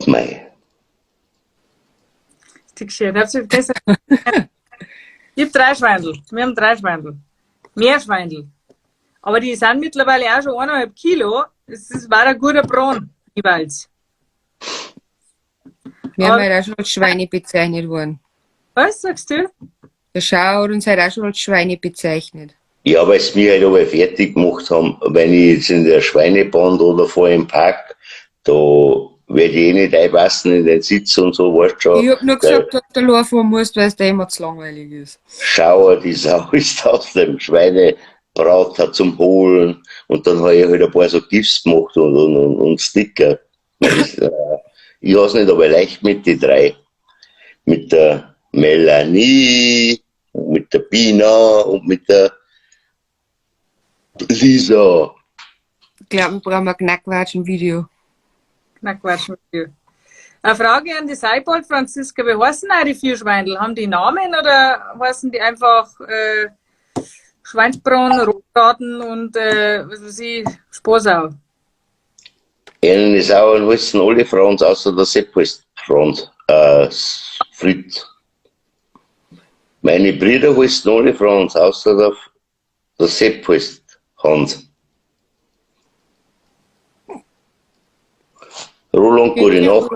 Mei. Ich hab 3 Schweindel. Wir haben 3 Schweindel. Mehr Schweindel. Aber die sind mittlerweile auch schon 1,5 Kilo. Das war ein guter Braten jeweils. Wir haben halt auch schon als Schweine bezeichnet worden. Was sagst du? Der Schau hat uns halt auch schon als Schweine bezeichnet. Ja, weil sie mir halt aber fertig gemacht haben, wenn ich jetzt in der Schweineband oder vor im Park, da Werde ich eh nicht einpassen in den Sitz und so, weißt schon. Ich hab nur gesagt, dass du allein fahren musst, weil es dir immer zu langweilig ist. Schau, die Sau ist aus dem Schweinebrater zum Holen. Und dann habe ich halt ein paar so GIFs gemacht und Sticker. Das, ich has nicht aber leicht mit die drei. Mit der Melanie, mit der Bina und mit der Lisa. Ich glaube, wir brauchen ein Knackwatschen-Video. Knackwatschen-Video. Eine Frage an die Seibold, Franziska. Wie heißen auch die vier Schweindel? Haben die Namen oder heißen die einfach Schweinsbraten, Rotbraten und was weiß ich, Sporsau? Einen ist auch ein heißen alle Franz, außer der Sepp heißt Franz, Fritz. Meine Brüder heißen alle Franz, außer der Sepp heißt Hans. Roland, gute Nacht.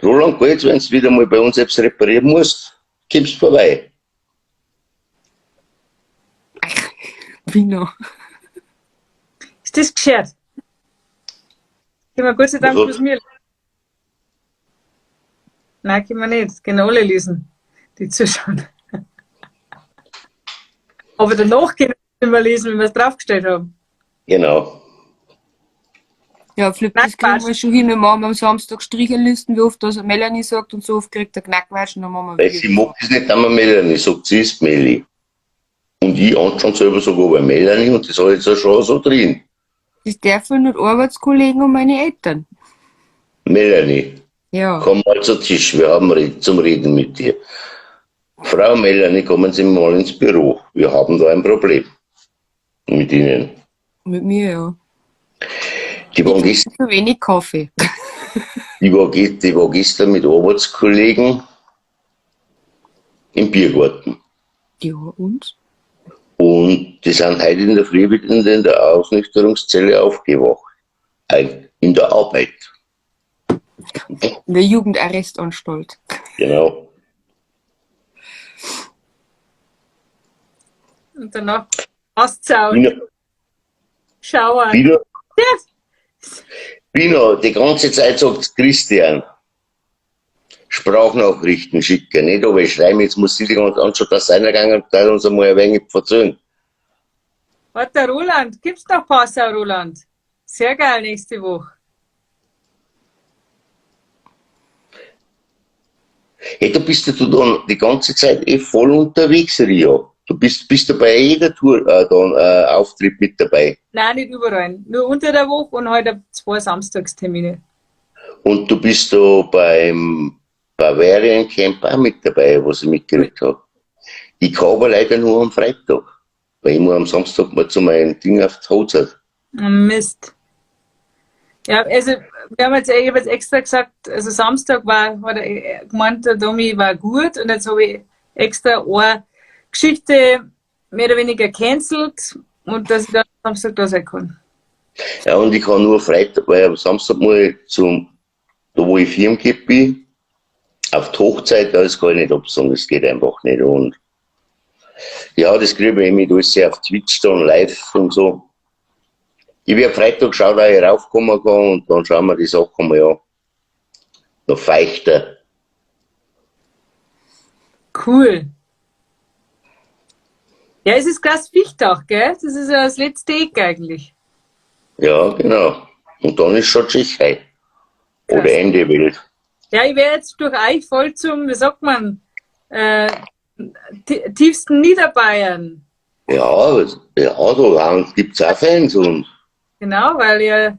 Roland, gut, wenn du wieder mal bei uns etwas reparieren musst, kommst du vorbei. Ach, Wiener. Ist das geschert? Können wir Gott sei Dank bloß mir. Nein, können wir nicht. Können alle lesen, die zuschauen. Aber danach können wir lesen, wenn wir es draufgestellt haben. Genau. Ja, Flip, das kriegen wir schon hin. Wir machen am Samstag Strichelisten, wie oft das Melanie sagt und so oft kriegt der Knackwatschen, dann machen wir Weil sie mag das nicht einmal Melanie, sagt sie ist Meli. Und ich anschauen selber sogar bei Melanie und das habe ich jetzt auch schon so drin. Das dürfen nur Arbeitskollegen und meine Eltern. Melanie, ja. Komm mal zu Tisch, wir haben zum Reden mit dir. Frau Melanie, kommen Sie mal ins Büro. Wir haben da ein Problem mit Ihnen. Mit mir, ja. Die waren gestern, zu wenig Kaffee. Die war gestern mit Arbeitskollegen im Biergarten. Ja, und? Und die sind heute in der Früh wieder in der Ausnüchterungszelle aufgewacht. In der Arbeit. In der Jugendarrestanstalt. Genau. Und danach Auszaun. Schauer. Bina, Bina, die ganze Zeit sagt Christian, Sprachnachrichten schicken, nicht? Aber ich schreibe, jetzt muss ich die ganze anschauen, dass einer gegangen und uns einmal ein wenig verzögern. Warte, Roland, gibt's noch Passau, Roland? Sehr geil, nächste Woche. Hey, du bist ja du dann die ganze Zeit eh voll unterwegs, Ria. Du bist du bei jeder Tour dann, Auftritt mit dabei? Nein, nicht überall. Nur unter der Woche und heute 2 Samstagstermine. Und du bist da beim Bavarian Camp auch mit dabei, was ich mitgekriegt habe. Ich kann aber leider nur am Freitag, weil ich muss am Samstag mal zu meinem Ding auf die Hochzeit. Mist. Ja, also wir haben jetzt, ich hab jetzt extra gesagt, also Samstag war, hat er gemeint, der Domi war gut und jetzt habe ich extra eine Geschichte mehr oder weniger cancelt und dass ich dann Samstag da sein kann. Ja, und ich kann nur Freitag, weil am Samstag muss ich zum, da wo ich Firmenkipp bin, auf die Hochzeit, das kann ich nicht absagen, das geht einfach nicht. Und ja, das kriege ich mit alles auf Twitch dann live und so. Ich werde Freitag schauen, dass ich raufkommen kann und dann schauen wir die Sachen mal an. Noch feuchter. Cool. Ja, es ist krass Viechtach, gell? Das ist ja das letzte Eck eigentlich. Ja, genau. Und dann ist schon Tschechei. Oder Ende Welt. Ja, ich wäre jetzt durch euch voll zum, wie sagt man, tiefsten Niederbayern. Ja, ja, da gibt's auch Fans. Und genau, weil ihr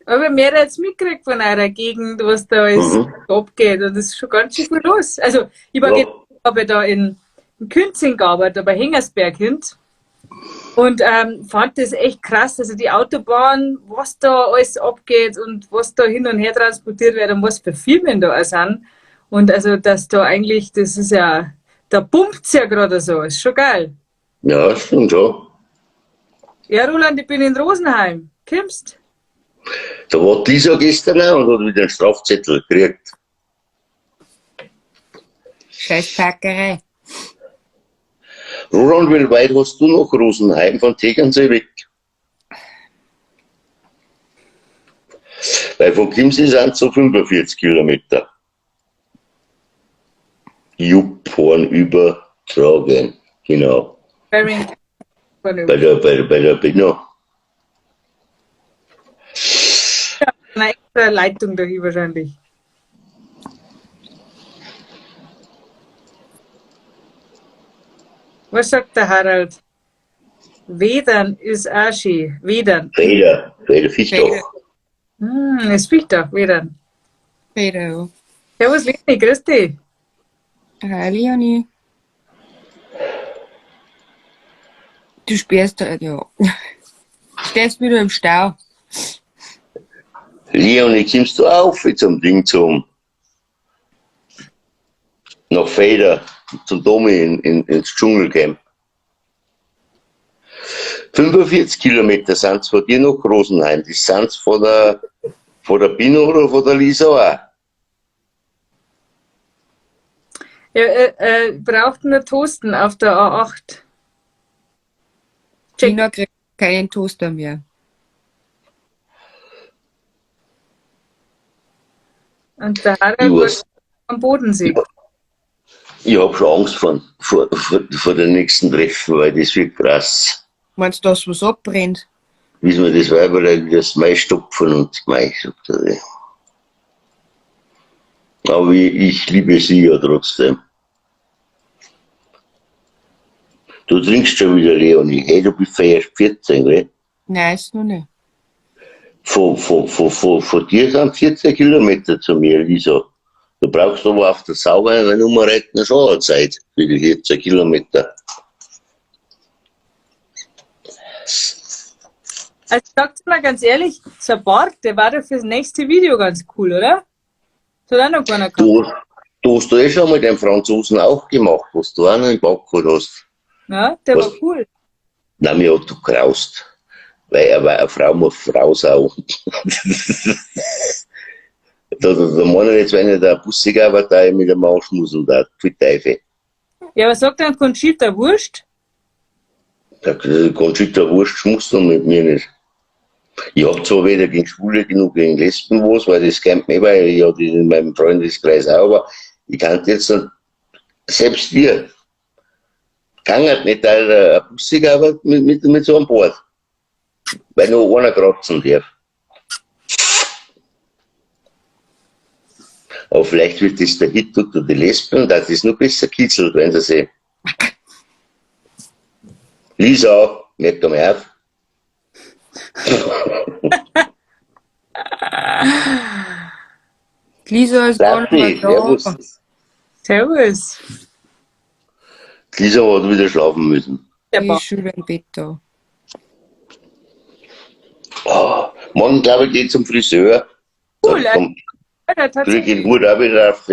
aber mehr jetzt mitkriegt von eurer Gegend, was da alles abgeht. Und das ist schon ganz schön viel los. Also, ich war habe da in Künzing gearbeitet, bei Hengersberg hin. Und fand das echt krass. Also die Autobahn, was da alles abgeht und was da hin und her transportiert wird und was für Firmen da auch sind. Und also, dass da eigentlich, das ist ja, da pumpt's ja gerade so. Ist schon geil. Ja, stimmt schon. Ja, Roland, ich bin in Rosenheim. Kommst? Da war Lisa gestern auch und hat wieder einen Strafzettel gekriegt. Scheiß Packerei. Roland, wie weit hast du noch Rosenheim von Tegernsee weg? Weil von Chiemsee sind es so 45 Kilometer. YouPorn übertragen. Genau. Bei wem? Bei der Bino. Eine extra Leitung dahin wahrscheinlich. Was sagt der Harald? Wedern ist auch schön. Wedern. Feder, Fichtach. Es Fichtach, Wedern. Feder, ja. Servus, Leni, grüß dich. Hi, Leonie. Du sperrst da, ja. Stehst wieder im Stau. Leonie, kommst du auf zum Ding zum nach Feder, zum Domi ins Dschungelcamp? 45 Kilometer sind es von dir nach Rosenheim. Das sind von der Pino oder von der Lisa auch. Ja, braucht nur Toasten auf der A8. Pino kriegt keinen Toaster mehr. Und der Harald am Bodensee. Ich hab schon Angst vor den nächsten Treffen, weil das wird krass. Meinst du, dass was abbrennt? Wissen wir, das Weiberlein das Mais stopfen und Mais. Aber ich liebe sie ja trotzdem. Du trinkst schon wieder, Leonie. Hey, du bist erst 14, gell? Nein, ist noch nicht. Von dir sind 14 Kilometer zu mir, Lisa. Du brauchst aber auf der sauberen Nummerreiten schon eine Zeit für die 14 Kilometer. Also sagt mal ganz ehrlich, so ein Bart, der war doch fürs nächste Video ganz cool, oder? Das hat auch noch keiner gehabt. Du hast eh schon mit dem Franzosen auch gemacht, was du auch noch im Back gehabt hast. Ja, der war cool. Nein, mir hat du graust. Weil er war eine Frau, muss Frau sein. Da meine ich jetzt, wenn ich da Bussig aber da mit dem Anschmusen da, pfui Teufel. Ja, aber sagt dann Conchita Wurst? Der Conchita Wurst schmust du mit mir nicht. Ich hab zwar weder gegen Schwule genug gegen Lesben was, weil das kennt mich, weil ich hab das in meinem Freundeskreis auch, aber ich kann jetzt nicht, selbst wir, kann halt nicht ein Bussig aber mit so einem Bart. Weil nur einer kratzen darf. Aber vielleicht wird das der Hit unter die Lesben, dass das noch besser kitzelt, wenn sie sehen. Lisa, merk doch mal auf. Lisa ist gar nicht mehr da. Servus. Lisa hat wieder schlafen müssen. Die ist schon wieder im Bett da. Oh, morgen, glaube ich, gehe ich zum Friseur. Cool, kriege ich den Hut auch wieder auf.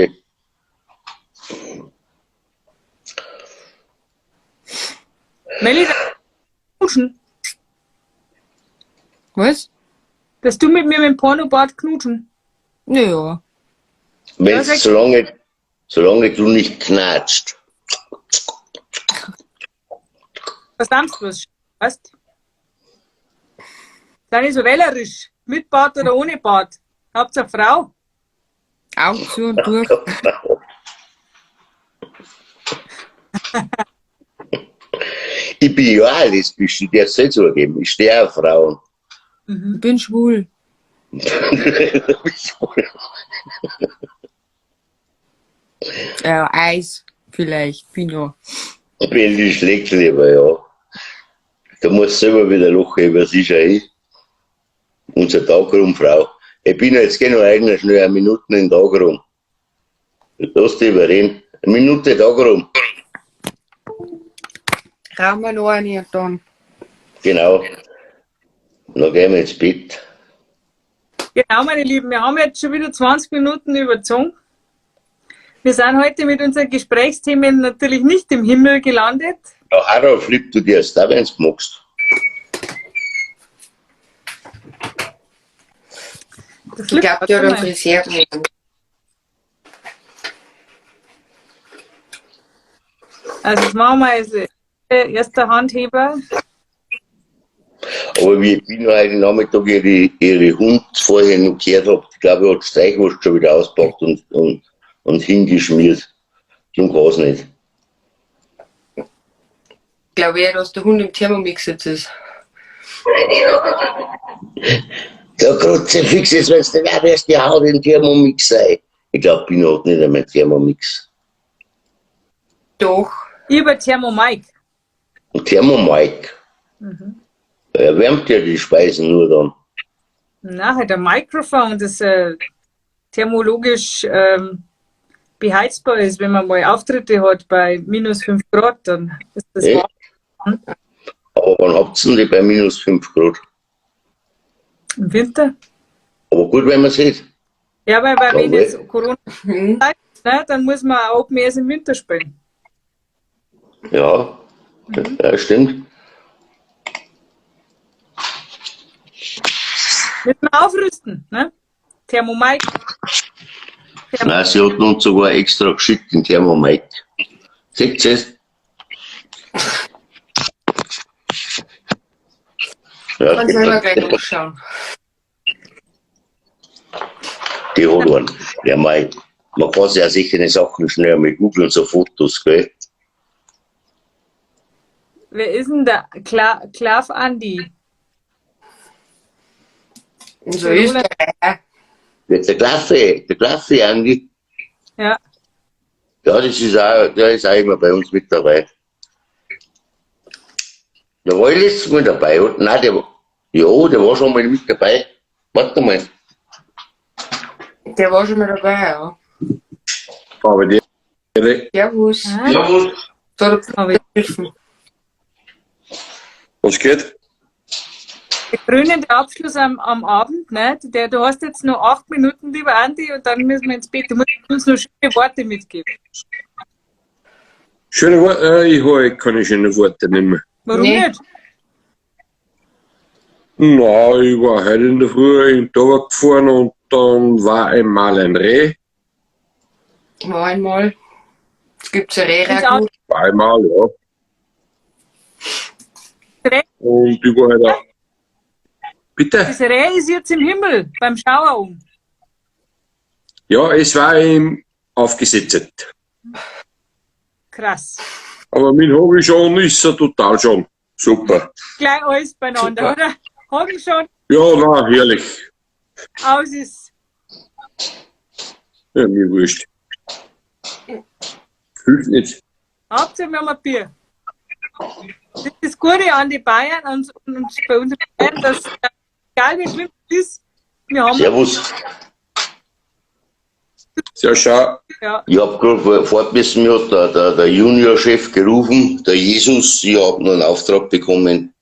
Melli, knutschen. Was? Dass du mit mir mit dem Pornobart knutschen. Naja. Wenn, solange du nicht knatscht. Verdammst was, weißt? Sei nicht so wählerisch. Mit Bart oder ohne Bart. Hauptsache Frau. Augen zu und durch. Ich bin ja auch lesbisch, ich darf es nicht zugeben. Ich stehe auf Frauen. Ich bin schwul. Ja, Eis vielleicht, Pino. Ich bin die schlägt lieber, ja. Da muss selber wieder lachen über sich ein. Unser Tagrumfrau. Ich bin jetzt genau eigentlich schnell eine Minute in den Tag rum. Lass dich überreden. Eine Minute Tag rum. Rauchen wir noch eine und dann. Genau. Dann gehen wir ins Bett. Genau, meine Lieben, wir haben jetzt schon wieder 20 Minuten überzogen. Wir sind heute mit unseren Gesprächsthemen natürlich nicht im Himmel gelandet. Ja, Harald, flipp du dir erst da, wenn du magst. Ich glaube, der hat einen Friseur. Also, das machen wir als erster Handheber. Aber wie ich bin heute Nachmittag ihre Hund vorher noch gehört hab, ich glaube, ich hat Streichwurst schon wieder auspackt und hingeschmiert. Zum kann's nicht. Ich glaube eher, dass der Hund im Thermomix jetzt ist. Der Kruzifix ist, wenn's nicht auch erst die Haut in Thermomix sei. Ich glaube, Pino hat nicht einmal Thermomix. Doch. Über Thermomike. Ein Thermomike. Er wärmt ja die Speisen nur dann. Na, halt ein Mikrofon, das thermologisch beheizbar ist, wenn man mal Auftritte hat bei minus 5 Grad, dann ist das Echt? warm. Aber wann habt ihr denn die bei minus 5 Grad? Im Winter. Aber gut, wenn man sieht. Ja, weil wenn Jawohl. jetzt Corona bleibt, ne, dann muss man auch mehr als im Winter spielen. Ja, ja, stimmt. Müssen wir aufrüsten, ne? Thermomike. Nein, sie hat uns sogar extra geschickt, den Thermomike. Seht ihr es? Ja, Kann selber gleich nachschauen. Die hat einen. Der Mike. Man kann sich ja sicher die Sachen schnell mal googeln, so Fotos, gell? Wer ist denn der Klav Andi? So ist der. Der Klaffe Andi. Ja. Ja, das ist auch, der ist auch immer bei uns mit dabei. Der war letztes Mal dabei, oder? Nein, der war, ja, der war schon mal mit dabei. Warte mal. Der war schon mal dabei, ja. Aber die. Servus. Ah. Servus. So, Was geht? Der krönende Abschluss am Abend, ne? Der, du hast jetzt noch 8 Minuten, lieber Andi, und dann müssen wir ins Bett. Du musst uns noch schöne Worte mitgeben. Schöne Worte? Ich habe keine schönen Worte nicht mehr. Warum Nee. nicht? Na, ich war heute in der Früh in den Tabak gefahren und dann war einmal ein Reh. War einmal. Es gibt ein Reh-Ragout. War einmal, ja. Reh? Und ich war halt auch. Bitte? Das Reh ist jetzt im Himmel, beim Schauer um. Ja, es war ihm aufgesetzt. Krass. Aber mein Hobby schon ist er total schon. Super. Gleich alles beieinander, Super. oder? Hagen schon, Ja, na, herrlich. aus ist. Ja, mir wurscht. Hilft nicht. Hauptsache, wir haben ein Bier. Das ist das Gute an die Bayern und bei uns in Bayern, dass egal wie schlimm es ist, wir haben. Servus. Sehr schön. Ja. Ich hab grad fort müssen, mir hat der Juniorchef gerufen, der Jesus, ich hab noch einen Auftrag bekommen.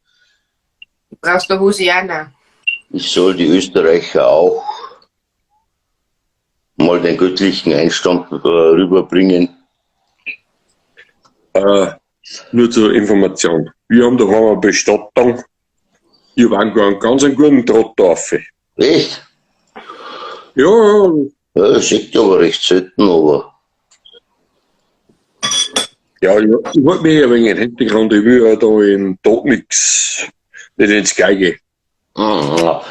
Du brauchst eine Hosianna. Ich soll die Österreicher auch mal den göttlichen Einstand rüberbringen. Nur zur Information. Wir haben daheim eine Bestattung. Ich habe einen ganz einen guten Draht da rauf. Echt? Ja. Ja, das sieht aber recht selten, aber. Ja, ich halte mich ein wenig im Hintergrund. Ich will ja da im Tod nix, nicht ins Geige. Ja,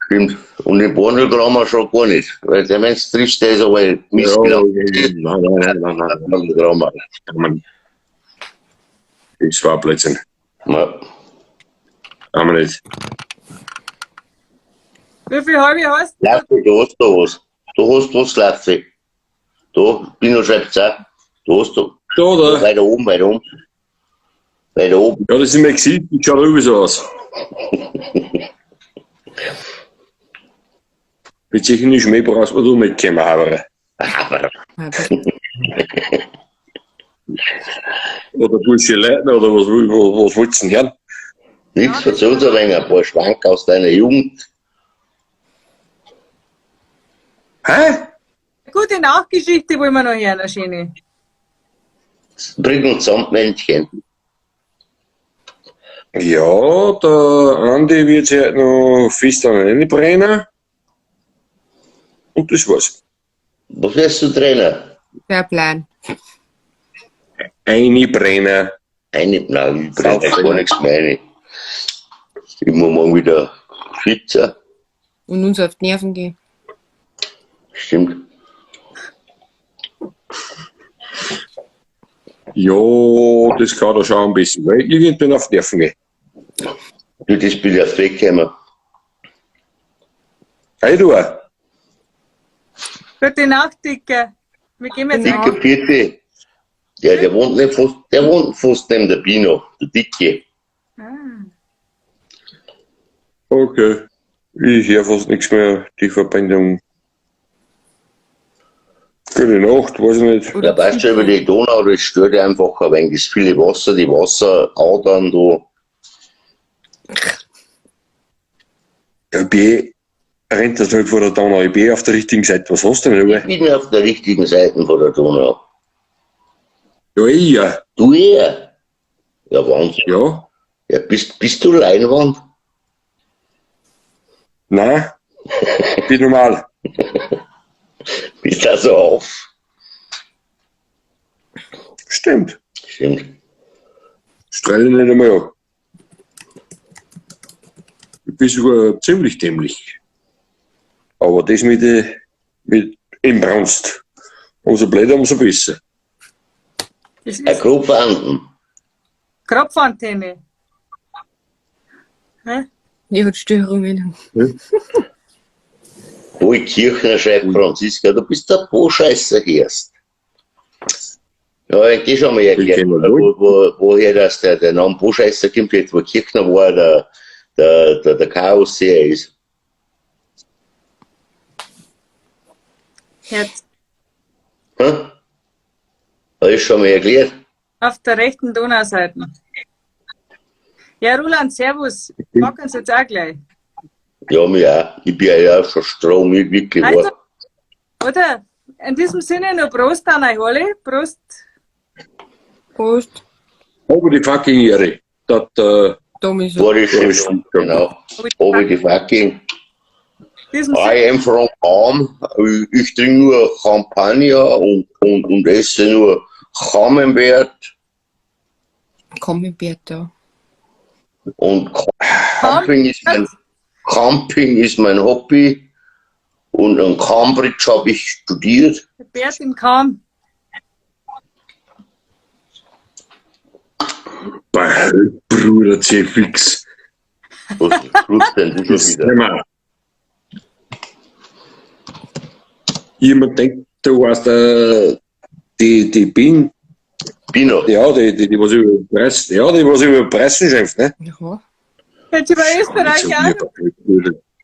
stimmt. Und im Bornelgramer schon gar nicht. Weil der Mensch trifft, der ist aber missgelaufen. Ja, nein, nein, nein, nein. Das war Blödsinn. Ja. Haben wir nicht. Wie viel halbe hast du? Lasse, du hast da was. Du hast was, Lasse. Da, Pino schreibt's auch. Du hast da. Da, da. Weiter oben, weiter oben. Weiter oben. Ja, das ist mein Gesicht, das schaut irgendwie so aus. Mit solchen Schmäh brauchst du nicht kommen, aber. Oder Bursche Leitner, oder was willst du denn hören? Nichts, erzähl uns ein wenig, ein paar Schwank aus deiner Jugend. Hä? Gute Nachgeschichte wollen wir noch hören, eine schöne. Bring uns Sandmännchen. Ja, der Andi wird sich heute noch fest an den brennen. Und das war's. Was wirst du Trainer? Der Plan. Eine Brenner. Eine, nein, ich brenne gar nichts mehr rein. Ich muss morgen wieder schwitzen. Und uns auf die Nerven gehen. Stimmt. Ja, das kann da schon ein bisschen, weil irgendwann auf die Nerven gehen. Du, das bin ich erst weggekommen. Hey, du auch. Gute Nacht, Dicke. Wir gehen jetzt Dicke auf. Vierte. Ja, der wohnt nicht fast, der wohnt fast neben der Bino, der Dicke. Ah. Okay. Ich höre fast nichts mehr, die Verbindung. Gute Nacht, weiß ich nicht. Ja, weißt du, über die Donau, das stört einfach ein wenig das viele Wasser, die Wasseradern da. Ja, B rennt das halt vor der Donau. Ich bin auf der richtigen Seite. Was hast du denn? Ich bin auf der richtigen Seite von der Donau. Ja, ich ja. Du eher? Ja, Wahnsinn. Ja. Ja, bist du Leinwand? Nein, bin normal. Bist also auf. Stimmt. Stimmt. Strahle nicht einmal ab. Ich bin sogar ziemlich dämlich. Aber das mit Inbrunst. Umso blöder, umso besser. Das Eine ist Kropfanden. Kropfantenne. Hä? Die hat Störungen. Paul Kirchner schreibt Franziska, du bist der Po-Scheißer erst. Ja, ich geh schon mal erklärt, woher das der Name Po-Scheißer kommt, jetzt wo Kirchner war, der Chaos-Seher ist. Jetzt. Hm? Hab ich schon mal erklärt. Auf der rechten Donauseite. Ja, Roland, servus. Mag uns jetzt auch gleich. Ja, mir auch. Ich bin ja schon strohmüde, wirklich Also, wahr. oder? In diesem Sinne noch Prost an euch alle. Prost. Prost. Aber die fucking Ehre. Das, War ich schon, genau. Aber die fucking. I am from Home. Ich trinke nur Champagner und esse nur Camembert. Camembert, ja. Und Camping ist mein Hobby. Und in Cambridge habe ich studiert. Bert im Kamm. Bruder C-Fix. Was tust denn du schon wieder? Jemand denkt, du warst die Bin. Bino. Ja, die was über Pressen, ja, die was über Pressen schimpft, ne? Ja. Jetzt über Österreich auch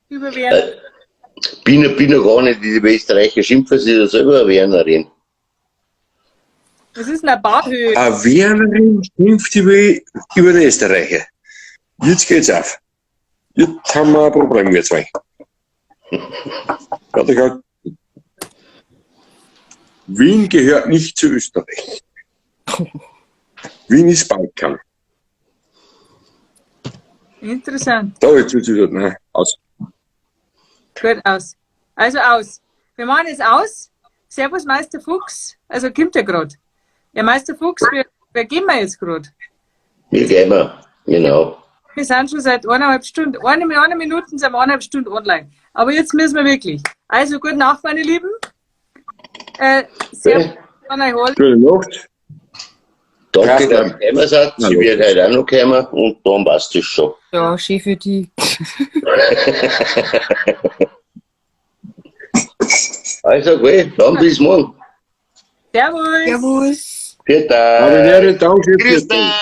über Werner. Bino gar nicht, die Österreicher schimpfen sich ja selber eine Wernerin. Was ist denn eine Bauhöhe? Eine Wernerin schimpft über die Österreicher. Jetzt geht's auf. Jetzt haben wir ein Problem, wir zwei. Ja, da Wien gehört nicht zu Österreich. Wien ist Balkan. Interessant. Da, jetzt wird's wieder, nein, aus. Gut, aus. Also aus. Wir machen jetzt aus. Servus, Meister Fuchs. Also kommt ja grad. Ja, Meister Fuchs, wir gehen wir jetzt grad. Wir gehen wir, genau. Wir sind schon seit 1,5 Stunden, eine Minute sind wir 1,5 Stunden online. Aber jetzt müssen wir wirklich. Also, gute Nacht, meine Lieben. Servus, an euch alle. Gute Nacht. Danke, dass ihr gekommen seid. Sie wird heute auch noch kommen und dann passt es schon. Ja, schön für die. Also gut, dann bis morgen. Servus. Servus. Viert euch. Grüß dich.